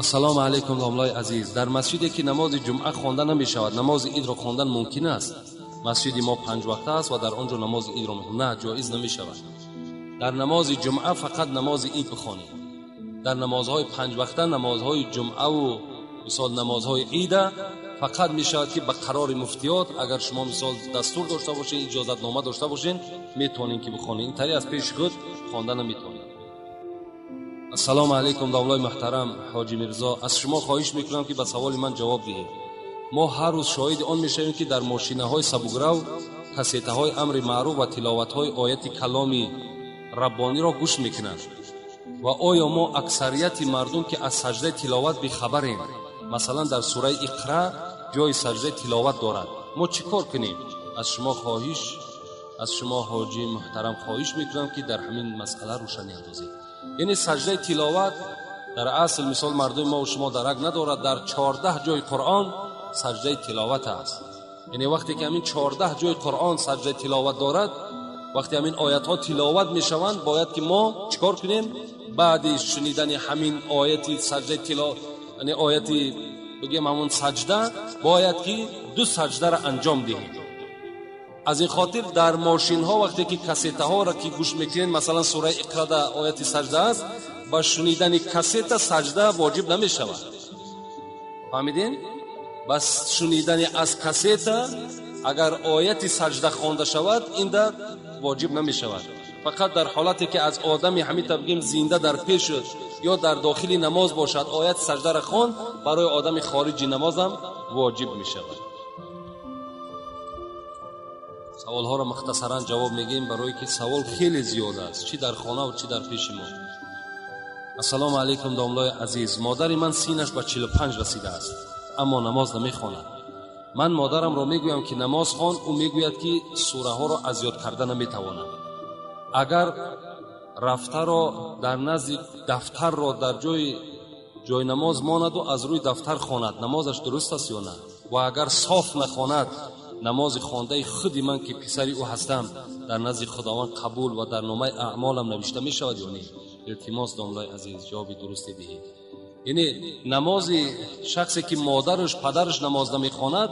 Ассалому алайкум домлаи азиз. Дар масҷиде ки намози ҷумъа хонда намешавад, намози идро хондан мумкин аст? Масҷиди мо 5 вақта аст ва дар он ҷо намози идро на, ҷоиз намешавад. Дар намози ҷумъа фақат намози ид бихонед. Дар намозҳои 5 вақта, намозҳои ҷумъаву мисол намозҳои ида фақат мешавад ки ба қарори муфтиёт, агар шумо мисол дастур дошта бошед, иҷозатнома дошта бошед, метавонед ки бихонед. Ин тариқ аз пеши худ хонда наметавонед. Ассалому алайкум домлаи муҳтарам ҳоҷи Мирзо. Аз шумо хоҳиш мекунам ки ба саволи ман ҷавоб диҳед. Мо ҳар рӯз шоҳиди он мешавем ки дар мошинаҳои сабукрав кассетаҳои амри маъруф ва тиловатҳои ояти каломи раббониро гӯш мекунанд. Ва оё мо аксарияти мардум ки аз саҷдаи тиловат бихабарем, масалан дар сураи Иқра ҷои саҷдаи тиловат дорад, мо чӣ кор кунем? Аз шумо ҳоҷи муҳтарам хоҳиш мекунам ки дар ҳамин масъала рӯшанӣ андозед. Яъне саҷдаи тиловат дар асл мисол мардуми мо ва шумо дарак надорад, дар 14 ҷои Қуръон саҷдаи тиловат аст. Яъне вақте ки ҳамин 14 ҷои Қуръон саҷдаи тиловат дорад, вақте ҳамин оятҳо тиловат мешаванд, бояд ки мо чӣ кор кунем? Баъди шунидани ҳамин ояти саҷдаи тиловат, яъне ояти бигем ҳамон саҷда, бояд ки 2 саҷдаро анҷом диҳем. Аз ин хотир дар мошинҳо вақте ки кассетаҳоро ки гӯш мекунед, масалан сураи Иқрада ояти саҷда аст, ба шунидани кассета саҷда воҷиб намешавад. Фаҳмидин? Ба шунидани аз кассета агар ояти саҷда хонда шавад, ин да воҷиб намешавад. Фақат дар ҳолате ки аз одами ҳамин бигем зинда дар пеш ё дар дохили намоз бошад, ояти саҷдаро хонд, барои одами хориҷи намозам воҷиб мешавад. Саволҳоро мухтасаран ҷавоб мегӯем, барое ки савол хеле зиёд аст, чӣ дар хона ва чӣ дар пеши мо. Ассалому алайкум домлаи азиз. Модари ман синаш ба 45 расидааст, аммо намоз намехонад. Ман модарамро мегӯям ки намоз хон, ӯ мегӯяд ки сураҳоро аз ёд карда наметавонам. Агар рафтаро дар назди дафтарро дар ҷои намоз монаду аз рӯи дафтар хонад, намозаш дуруст аст ё на? Ва агар соф нахонад, намози хондаи худи ман ки писари ӯ ҳастам дар назди Худованд қабул ва дар номаи аъмолам навишта мешавад ё не? Илтимос домлаи азиз, ҷавоби дурусте диҳед. Яъне намози шахсе ки модараш падараш намоз намехонад,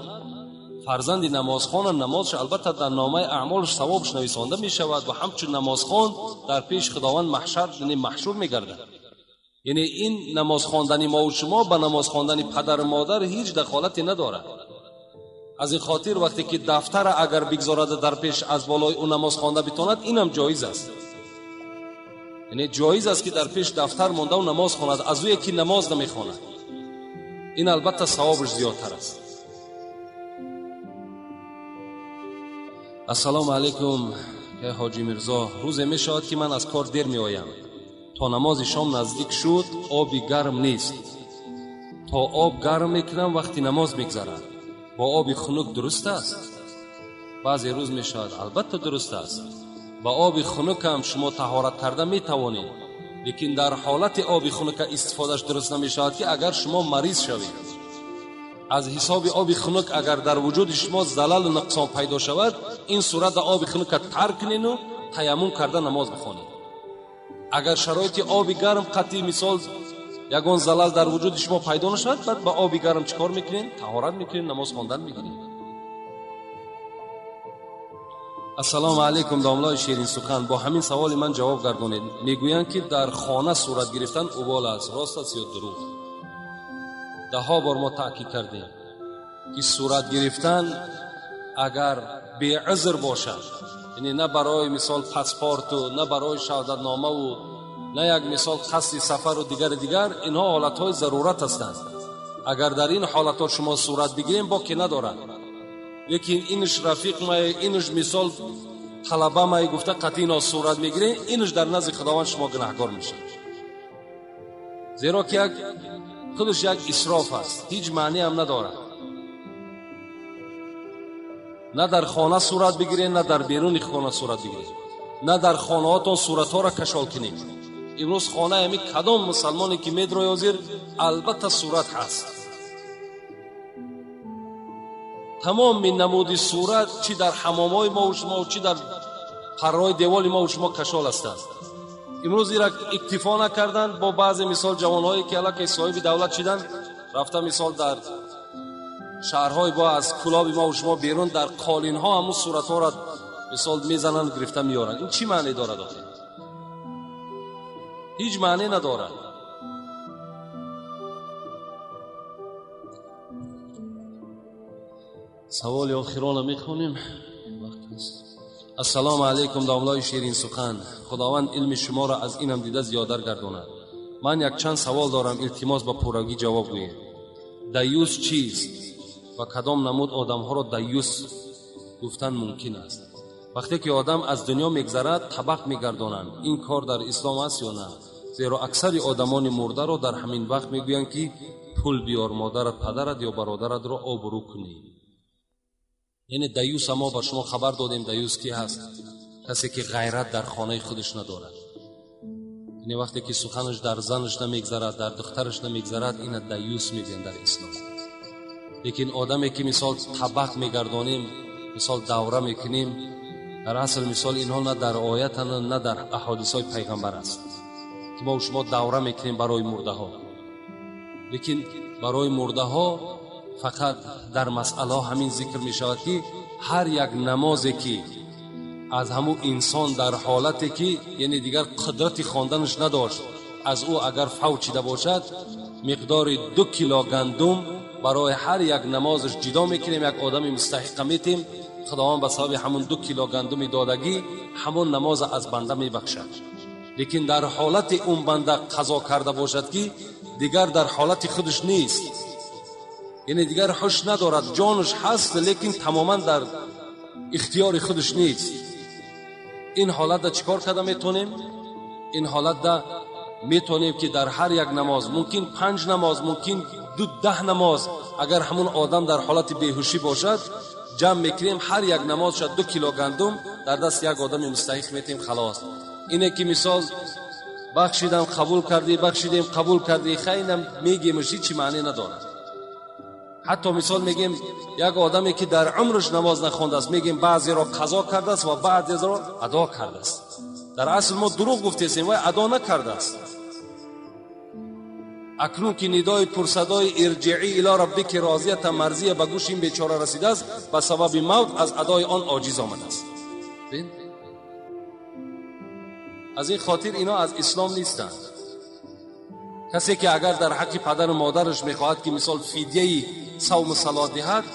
фарзанди намозхона намозаш албатта дар номаи аъмолаш савобаш нависонда мешавад ва ҳамчун намозхон дар пеши Худованд маҳшар, яъне маҳшур мегардад. Яъне ин намоз хондани мо ва шумо ба намоз хондани падару модар ҳеҷ дахолате надорад. Аз ин хотир вақте ки дафтара агар бигзорад дар пеш аз болои ӯ намоз хонда битонад, инам ҷоиз аст. Яъне ҷоиз аст ки дар пеш дафтар монда ва намоз хонад аз ӯе ки намоз намехонад. Ин албатта савобаш зиёдтар аст. Ассалому алайкум ҳоҷи Мирзо. Рӯзе мешавад ки ман аз кор дер меоям. То намози шом наздик шуд, оби гарм нест. То об гарм мекунам вақти намоз мегзарад. Бо оби хунук дуруст аст? Баъзе рӯз мешавад, албатта дуруст аст. Ба оби хунук ҳам шумо таҳорат карда метавонед, лекин дар ҳолати оби хунука истифодаш дуруст намешавад ки агар шумо мариз шавед. Аз ҳисоби оби хунук агар дар вуҷуди шумо залалу нуқсон пайдо шавад, ин сурат дар оби хунука тарк кунеду таяммум карда намоз бихонед. Агар шароити оби гарм қатъи мисол ягон залал дар вуҷуди шумо пайдо нашавад, баъд ба оби гарм чӣ кор мекунед? Таҳорат мекунед, намоз хондан мегиред. Ассалому алайкум домлаи ширинсухан. Бо ҳамин саволи ман ҷавоб гардонед. Мегӯянд ки дар хона сурат гирифтан убол аст, рост аст ё дурӯғ? Даҳҳо бор мо таъкид кардем ки сурат гирифтан агар беузр бошад, яъне на барои мисол паспорту, на барои шаҳодатномаву, на як мисол қасди сафару дигари дигар, инҳо ҳолатҳои зарурат ҳастанд. Агар дар ин ҳолатҳо шумо сурат бигирем, боке надорад. Лекин инш рафиқ май, инш мисол талаба май гуфта қатъи ино сурат мегирем, инш дар назди Худованд шумо гунаҳгор мешавед. Зеро ки як худаш як исроф аст, ҳеҷ маъне ҳам надорад. На дар хона сурат бигиред, на дар беруни хона сурат бигиред, на дар хонаҳотон суратҳоро кашол кунед. Имрӯз хонаи ҳамин кадом мусалмоне ки медрои ҳозир, албатта сурат ҳаст. Тамоми намуди сурат чӣ дар ҳамомҳои мо ва шумо, чӣ дар парраҳои деволи мо ва шумо кашол ҳастанд. Имрӯз ира иктифо накарданд бо баъзе мисол ҷавонҳое ки аллакай соҳиби давлат шиданд, рафта мисол дар шаҳрҳои бо аз кулоби мо ва шумо берун дар қолинҳо ҳамун суратҳоро мисол мезананд, гирифта меоранд. Ин чӣ маъне дорад охир? Ҳеҷ маъне надорад. Саволи охирона мехонем. Вақт аст. Ассалому алайкум домлаи ширинсухан. Худованд илми шуморо аз инам дида зиёдар гардонад. Ман якчанд савол дорам, илтимос ба пуррагӣ ҷавоб гӯед. Даюс чист ва кадом намуд одамҳоро даюс гуфтан мумкин аст? Вақте ки одам аз дунё мегзарад, табақ мегардонанд. Ин кор дар ислом аст ё на? Зеро аксари одамони мурдаро дар ҳамин вақт мегӯянд ки пул биёр, модарат, падарат ё бародаратро обрӯ кунӣ. Яъне даюса мо ба шумо хабар додем. Даюс ки ҳаст? Касе ки ғайрат дар хонаи худаш надорад. Яъне вақте ки суханаш дар занаш намегзарад, дар духтараш намегзарад, ина даюс мегӯянд дар ислом. Лекин одаме ки мисол табақ мегардонем, мисол давра мекунем, дар асл мисол инҳо на дар оятанд, на дар аҳодисҳои пайғамбар аст ки мо шумо давра мекунем барои мурдаҳо. Лекин барои мурдаҳо фақат дар масъалаҳо ҳамин зикр мешавад ки ҳар як намозе ки аз ҳамун инсон дар ҳолате ки яъне дигар қудрати хонданаш надошт, аз ӯ агар фавт шида бошад, миқдори 2 кило гандум барои ҳар як намозаш ҷидо мекунем, як одами мустаҳиқа метем. Худованд ба сабаби ҳамун 2 кило гандуми додагӣ ҳамон намоза аз банда мебахшад. Лекин дар ҳолати он банда қазо карда бошад ки дигар дар ҳолати худаш нест, яъне дигар ҳуш надорад, ҷонаш ҳаст, лекин тамоман дар ихтиёри худаш нест. Ин ҳолатда чӣ кор карда метавонем? Ин ҳолатда метавонем ки дар ҳар як намоз, мумкин 5 намоз, мумкин ду 10 намоз агар ҳамон одам дар ҳолати беҳушӣ бошад, ҷамъ мекунем, ҳар як намоз шад 2 кило гандум дар даст як одами мустаҳиқ метем, халос. Ине ки мисол бахшидам қабул кардӣ, бахшидем қабул кардӣ, хайнам мегемш, ҳеҷ маъне надорад. Ҳатто мисол мегем як одаме ки дар умраш намоз нахондааст, мегем баъзеро қазо кардааст ва баъзеро адо кардааст. Дар асл мо дурӯғ гуфтесем, вай адо накардааст. Акнун ки нидои пурсадои ирҷиӣ ило раббики розията марзия ба гӯши ин бечора расидааст, ба сабаби мавт аз адои он оҷиз омадааст. Аз ин хотир ино аз ислом нестанд. Касе ки агар дар ҳаққи падару модараш мехоҳад ки мисол фидияи савму салот диҳад,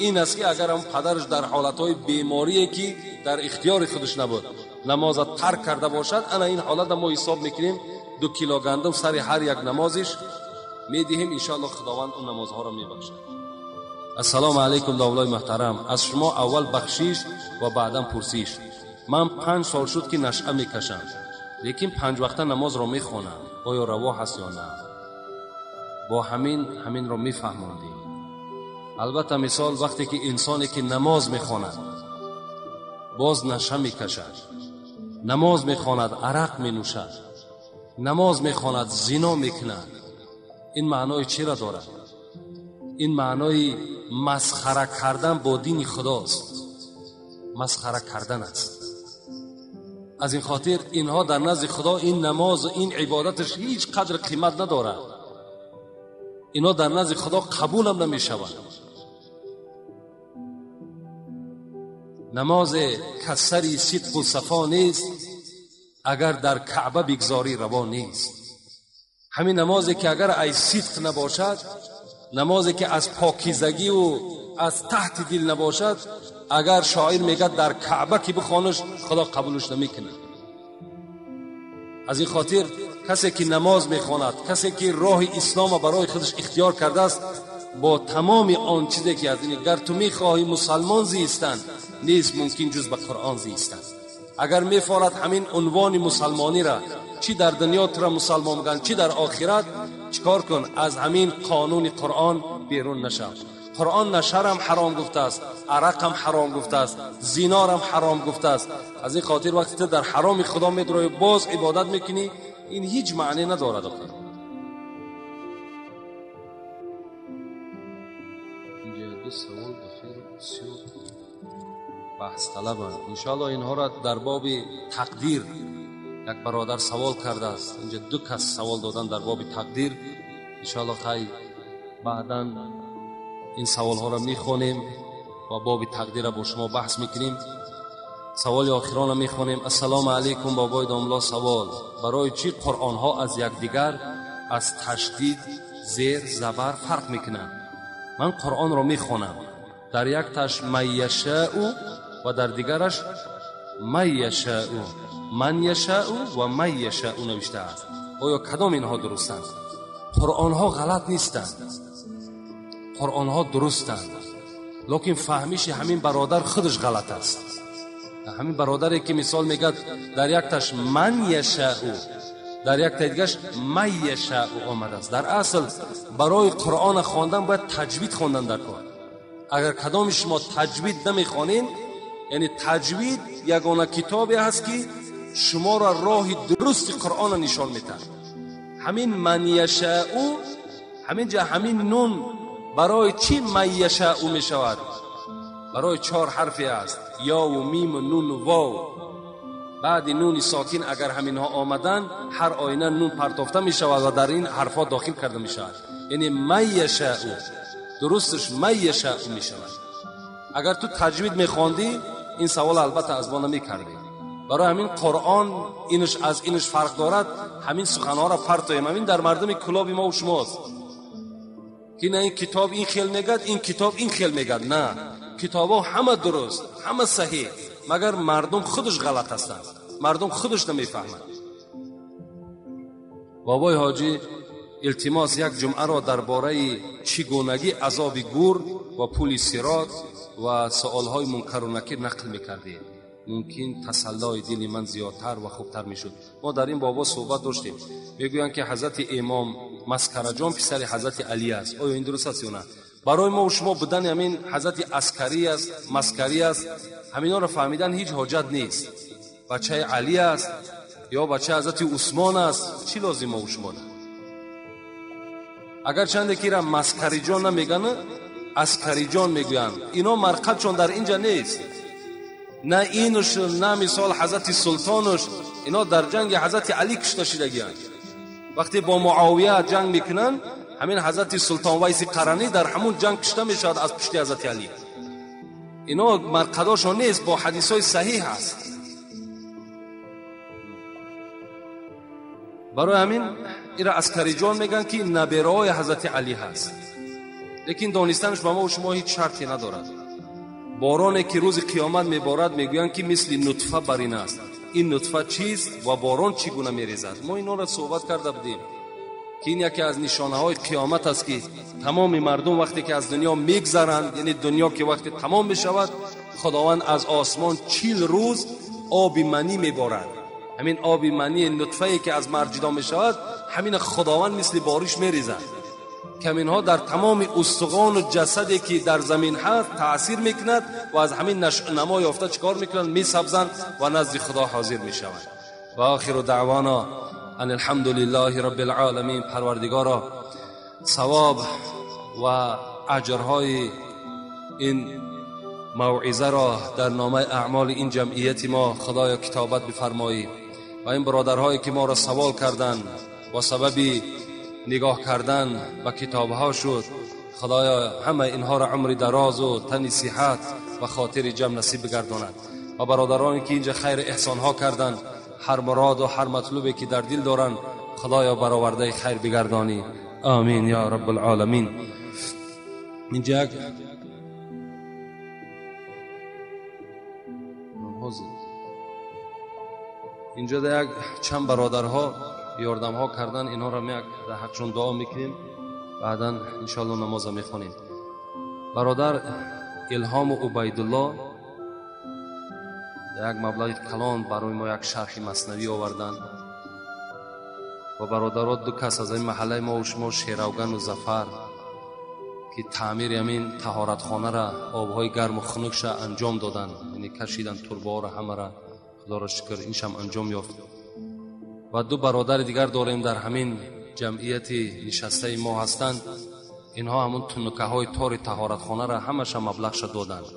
ин аст ки агар ҳам падараш дар ҳолатҳои беморие ки дар ихтиёри худаш набуд намоза тарк карда бошад, ана ин ҳолата мо ҳисоб мекунем, 2 кило гандум сари ҳар як намозиш медиҳем, иншоаллоҳ худованд он намозҳоро мебахшад. Ассалому алайкум довлои муҳтарам, аз шумо аввал бахшиш ва баъдан пурсиш. Ман 5 сол шуд ки нашъа мекашам, лекин 5 вақта намозро мехонам, оё раво ҳаст ё на? Бо ҳаминро мефаҳмондем. Албатта мисол вақте ки инсоне ки намоз мехонад боз наша мекашад, намоз мехонад арақ менӯшад, намоз мехонад зино мекунад, ин маънои чиро дорад? Ин маънои масхара кардан бо дини худост, масхара кардан аст. Аз ин хотир инҳо дар назди худо ин намоз ва ин ибодаташ ҳеҷ қадр қимат надорад. Инҳо дар назди худо қабулам намешаванд. Намозе касари сидқу сафо нест, агар дар каъба бигзорӣ раво нест. Ҳамин намозе ки агар ай сидқ набошад, намозе ки аз покизагиву аз таҳти дил набошад, агар шоир мегӯяд дар каъба ки бихонаш, худо қабулш намекунад. Аз ин хотир касе ки намоз мехонад, касе ки роҳи исломро барои худаш ихтиёр кардааст, бо тамоми он чизе ки аз ин гар ту мехоҳӣ мусалмон зистан, нест мумкин ҷуз ба Қуръон зистан. Агар мефорад ҳамин унвони мусалмониро, чӣ дар дунё туро мусалмон мегӯянд, чӣ дар охират, чикор кун? Аз ҳамин қонуни Қуръон берун нашав. Қуръон нашарам ҳаром гуфтааст, арақам ҳаром гуфтааст, зинорам ҳаром гуфтааст. Аз ин хотир вақте ту дар ҳароми худо медроӣ, боз ибодат мекунӣ, ин ҳеҷ маъне надорад. Инҷа ду савол ба хеле бисёр баҳсталабанд. Иншоаллоҳ инҳоро дар боби тақдир як бародар савол кардааст. Инҷа ду кас савол додан дар боби тақдир. Иншоаллоҳ хай баъдан ин саволҳоро мехонем ва боби тақдирро бо шумо баҳс мекунем. Саволи охиронро мехонем. Ассалому алайкум бобои домло, савол: барои чӣ қуръонҳо аз якдигар аз ташдид, зер, забар фарқ мекунанд? Ман қуръонро мехонам, дар якташ ман яшаъу ва дар дигараш ман яшаъу, ман яшаъу ва ман яшаъу навиштааст. Оё кадом инҳо дурустанд? Қуръонҳо ғалат нестанд, қуръонҳо дурустанд, лекин фаҳмиши ҳамин бародар худаш ғалат аст. Ҳамин бародаре ки мисол мегӯяд дар якташ ман яшаъу, дар яктаи дигараш ман яшаъу омадааст. Дар асл барои қуръона хондан бояд таҷвид хондан дар кор. Агар кадоми шумо таҷвид намехонед, яъне таҷвид ягона китобе ҳаст ки шуморо роҳи дурусти қуръона нишон медиҳад. Ҳамин ман яшаъу, ҳамин ҷа ҳамин нун барои чӣ ман яшаъу мешавад? Барои 4 ҳарфе аст: ёву миму нуну вов. Баъди нуни сокин агар ҳаминҳо омаданд, ҳар оина нун партофта мешавад ва дар ин ҳарфҳо дохил карда мешавад. Яъне ман яшаъу, дурусташ ман яшаъу мешавад. Агар ту таҷвид мехондӣ, ин савол албатта аз мо намекардӣ. Барои ҳамин қуръон инаш аз инаш фарқ дорад. Ҳамин суханҳоро партоем. Ҳамин дар мардуми кулоби мо шумост ки на ин китоб ин хел мегӯяд, ин китоб ин хел мегӯяд. На, китобҳо ҳама дуруст, ҳама саҳеҳ, магар мардум худаш ғалат ҳастанд, мардум худаш намефаҳманд. Бобои ҳоҷӣ илтимос як ҷумъаро дар бораи чӣ гунагӣ азоби гур ва пули сирот ва суолҳои мункару накир нақл мекардед. Мумкин тасаллои дили ман зиёдтар ва хубтар мешуд. Мо дар ин бобо суҳбат доштем. Мегӯянд ки ҳазрати имом Маскараҷон писари ҳазрати Алӣ аст. Оё ин дуруст аст ё на? Барои мо шумо будани ҳамин ҳазрати Аскарӣ аст, Маскарӣ аст, ҳаминҳоро фаҳмидан ҳеҷ ҳоҷат нест. Бачаи Алӣ аст ё бачаи ҳазрати Усмон аст, чӣ лозим мо шумо? Агарчанде ки ира Маскариҷон намегӯянд, Аскариҷон мегӯянд. Ино марқадшон дар инҷа нест. На инуш, на мисол ҳазрати Султонуш, ино дар ҷанги ҳазрати Алӣ кушта шидагианд. Вақте бо Муовия ҷанг мекунанд, ҳамин ҳазрати Султон Вайси Қаранӣ дар ҳамун ҷанг кушта мешавад аз пушти ҳазрати Алӣ. Ино марқадошон нест, бо ҳадисҳои саҳиҳ аст. Барои ҳамин ира Аскариҷон мегӯянд ки набераҳои ҳазрати Алӣ ҳаст. Лекин донистанаш ба мо шумо ҳеҷ шарте надорад. Бороне ки рӯзи қиёмат меборад, мегӯянд ки мисли нутфа бар ин аст. Ин нутфа чист ва борон чӣ гуна мерезад? Мо инҳоро суҳбат карда будем ки ин яке аз нишонаҳои қиёмат аст, ки тамоми мардум вақте ки аз дунё мегзаранд, яъне дунё ки вақте тамом мешавад, Худованд аз осмон 40 рӯз оби манӣ меборад. Ҳамин оби манӣ нутфае ки аз мард ҷудо мешавад, ҳамин Худованд мисли бориш мерезад. Каминҳо дар тамоми устухону ҷасаде ки дар замин ҳаст таъсир мекунад ва аз ҳамин намо ёфта чикор мекунанд? Месабзанд ва назди Худо ҳозир мешаванд. Ва охиру даъвона ан алҳамдулиллаҳи раббил оламин. Парвардигоро, савоб ва аҷрҳои ин мавъизаро дар номаи аъмоли ин ҷамъияти мо Худоё китобат бифармоӣ ва ин бародарҳое ки моро савол карданд ва сабаби нигоҳ кардан ба китобҳо шуд, Худоё ҳама инҳоро умри дарозу тани сиҳат ва хотири ҷамъ насиб бигардонад. Ва бародароне ки инҷа хайр эҳсонҳо карданд, ҳар муроду ҳар матлубе ки дар дил доранд, Худоё баровардаи хайр бигардонӣ. Амин ё раббул-оламин. Инҷа як инҷа як чанд бародарҳо ёрдамҳо кардан, инҳоро як дар ҳақшон дуо мекунем, баъдан иншоалло намоза мехонем. Бародар Илҳому Убайдулло як маблағи калон барои мо як шарҳи маснавӣ оварданд ва бародаро ду кас аз ин маҳаллаи мо шумо, Шеравгану Зафар, ки таъмири ҳамин таҳоратхонара, обҳои гарму хунукша анҷом доданд, яъне кашиданд турбаҳоро ҳамара. Худоро шукр, иншам анҷом ёфт. Ва ду бародари дигар дорем дар ҳамин ҷамъияти нишастаи мо ҳастанд. Инҳо ҳамун тунукаҳои тори таҳоратхонара ҳамаша маблағша доданд,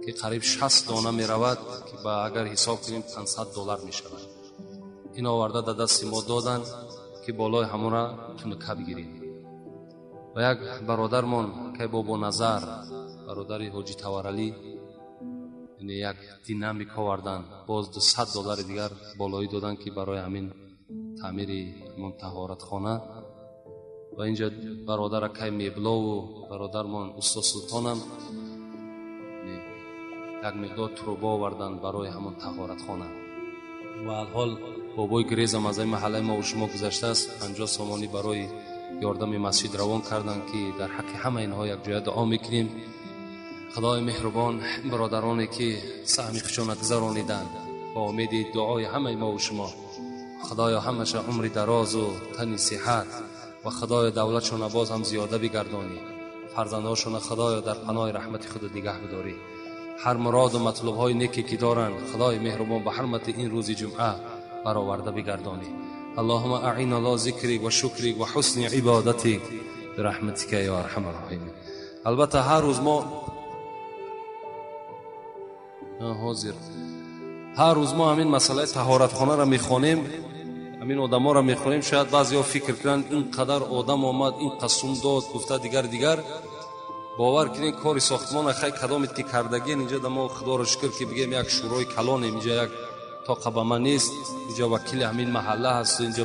ки қариб 60 дона меравад, ки ба агар ҳисоб кунем $500 мешавад. Ин оварда дар дасти мо доданд, ки болои ҳамонра тунука бигирем. Ва як бародармон ки Бобоназар, бародари Ҳоҷи Таваралӣ, яъне як динамик оварданд, боз $200 дигар болоӣ доданд, ки барои ҳамин таъмири ҳамон таҳоратхона. Ва инҷа бародар акай Меблову бародармон Устод Султонам як миқдор труба оварданд барои ҳамон таҳоратхона. Ва алҳол бобои Грезам аз ин маҳаллаи мо шумо гузаштааст, 50 сомонӣ барои ёрдами масҷид равон карданд, ки дар ҳаққи ҳама инҳо якҷоя дуо мекунем. Худои меҳрубон бародароне ки саҳми худшона гузарониданд, бо умеди дуои ҳамаи мо шумо, Худоё ҳамаша умри дарозу тани сиҳат ва Худоё давлатшона боз ҳам зиёда бигардонӣ, фарзандҳошона Худоё дар паноҳи раҳмати худ нигаҳ бидорӣ. Ҳар муроду матлубҳои неке ки доранд, Худои меҳрубон ба ҳурмати ин рӯзи ҷумъа бароварда бигардонӣ. Аллоҳума аъина ала зикрик ва шукрик ва ҳусни ибодатик бираҳматика ё арҳамар роҳимин. Албатта ҳар рӯз мо ҳозир ҳар рӯз мо ҳамин масъалаи таҳоратхонаро мехонем, ҳамин одаморо мехонем. Шояд баъзеҳо фикр кунанд ин қадар одам омад, ин қасум дод, гуфта дигар дигар. Бовар кунед, кори сохтмона хай кадомед ки кардагиен инҷа да мо Худоро шукр ки бигем як шӯрои калонем, инҷа як тоқа ба ман нест, инҷа вакили ҳамин маҳалла ҳаст, инҷа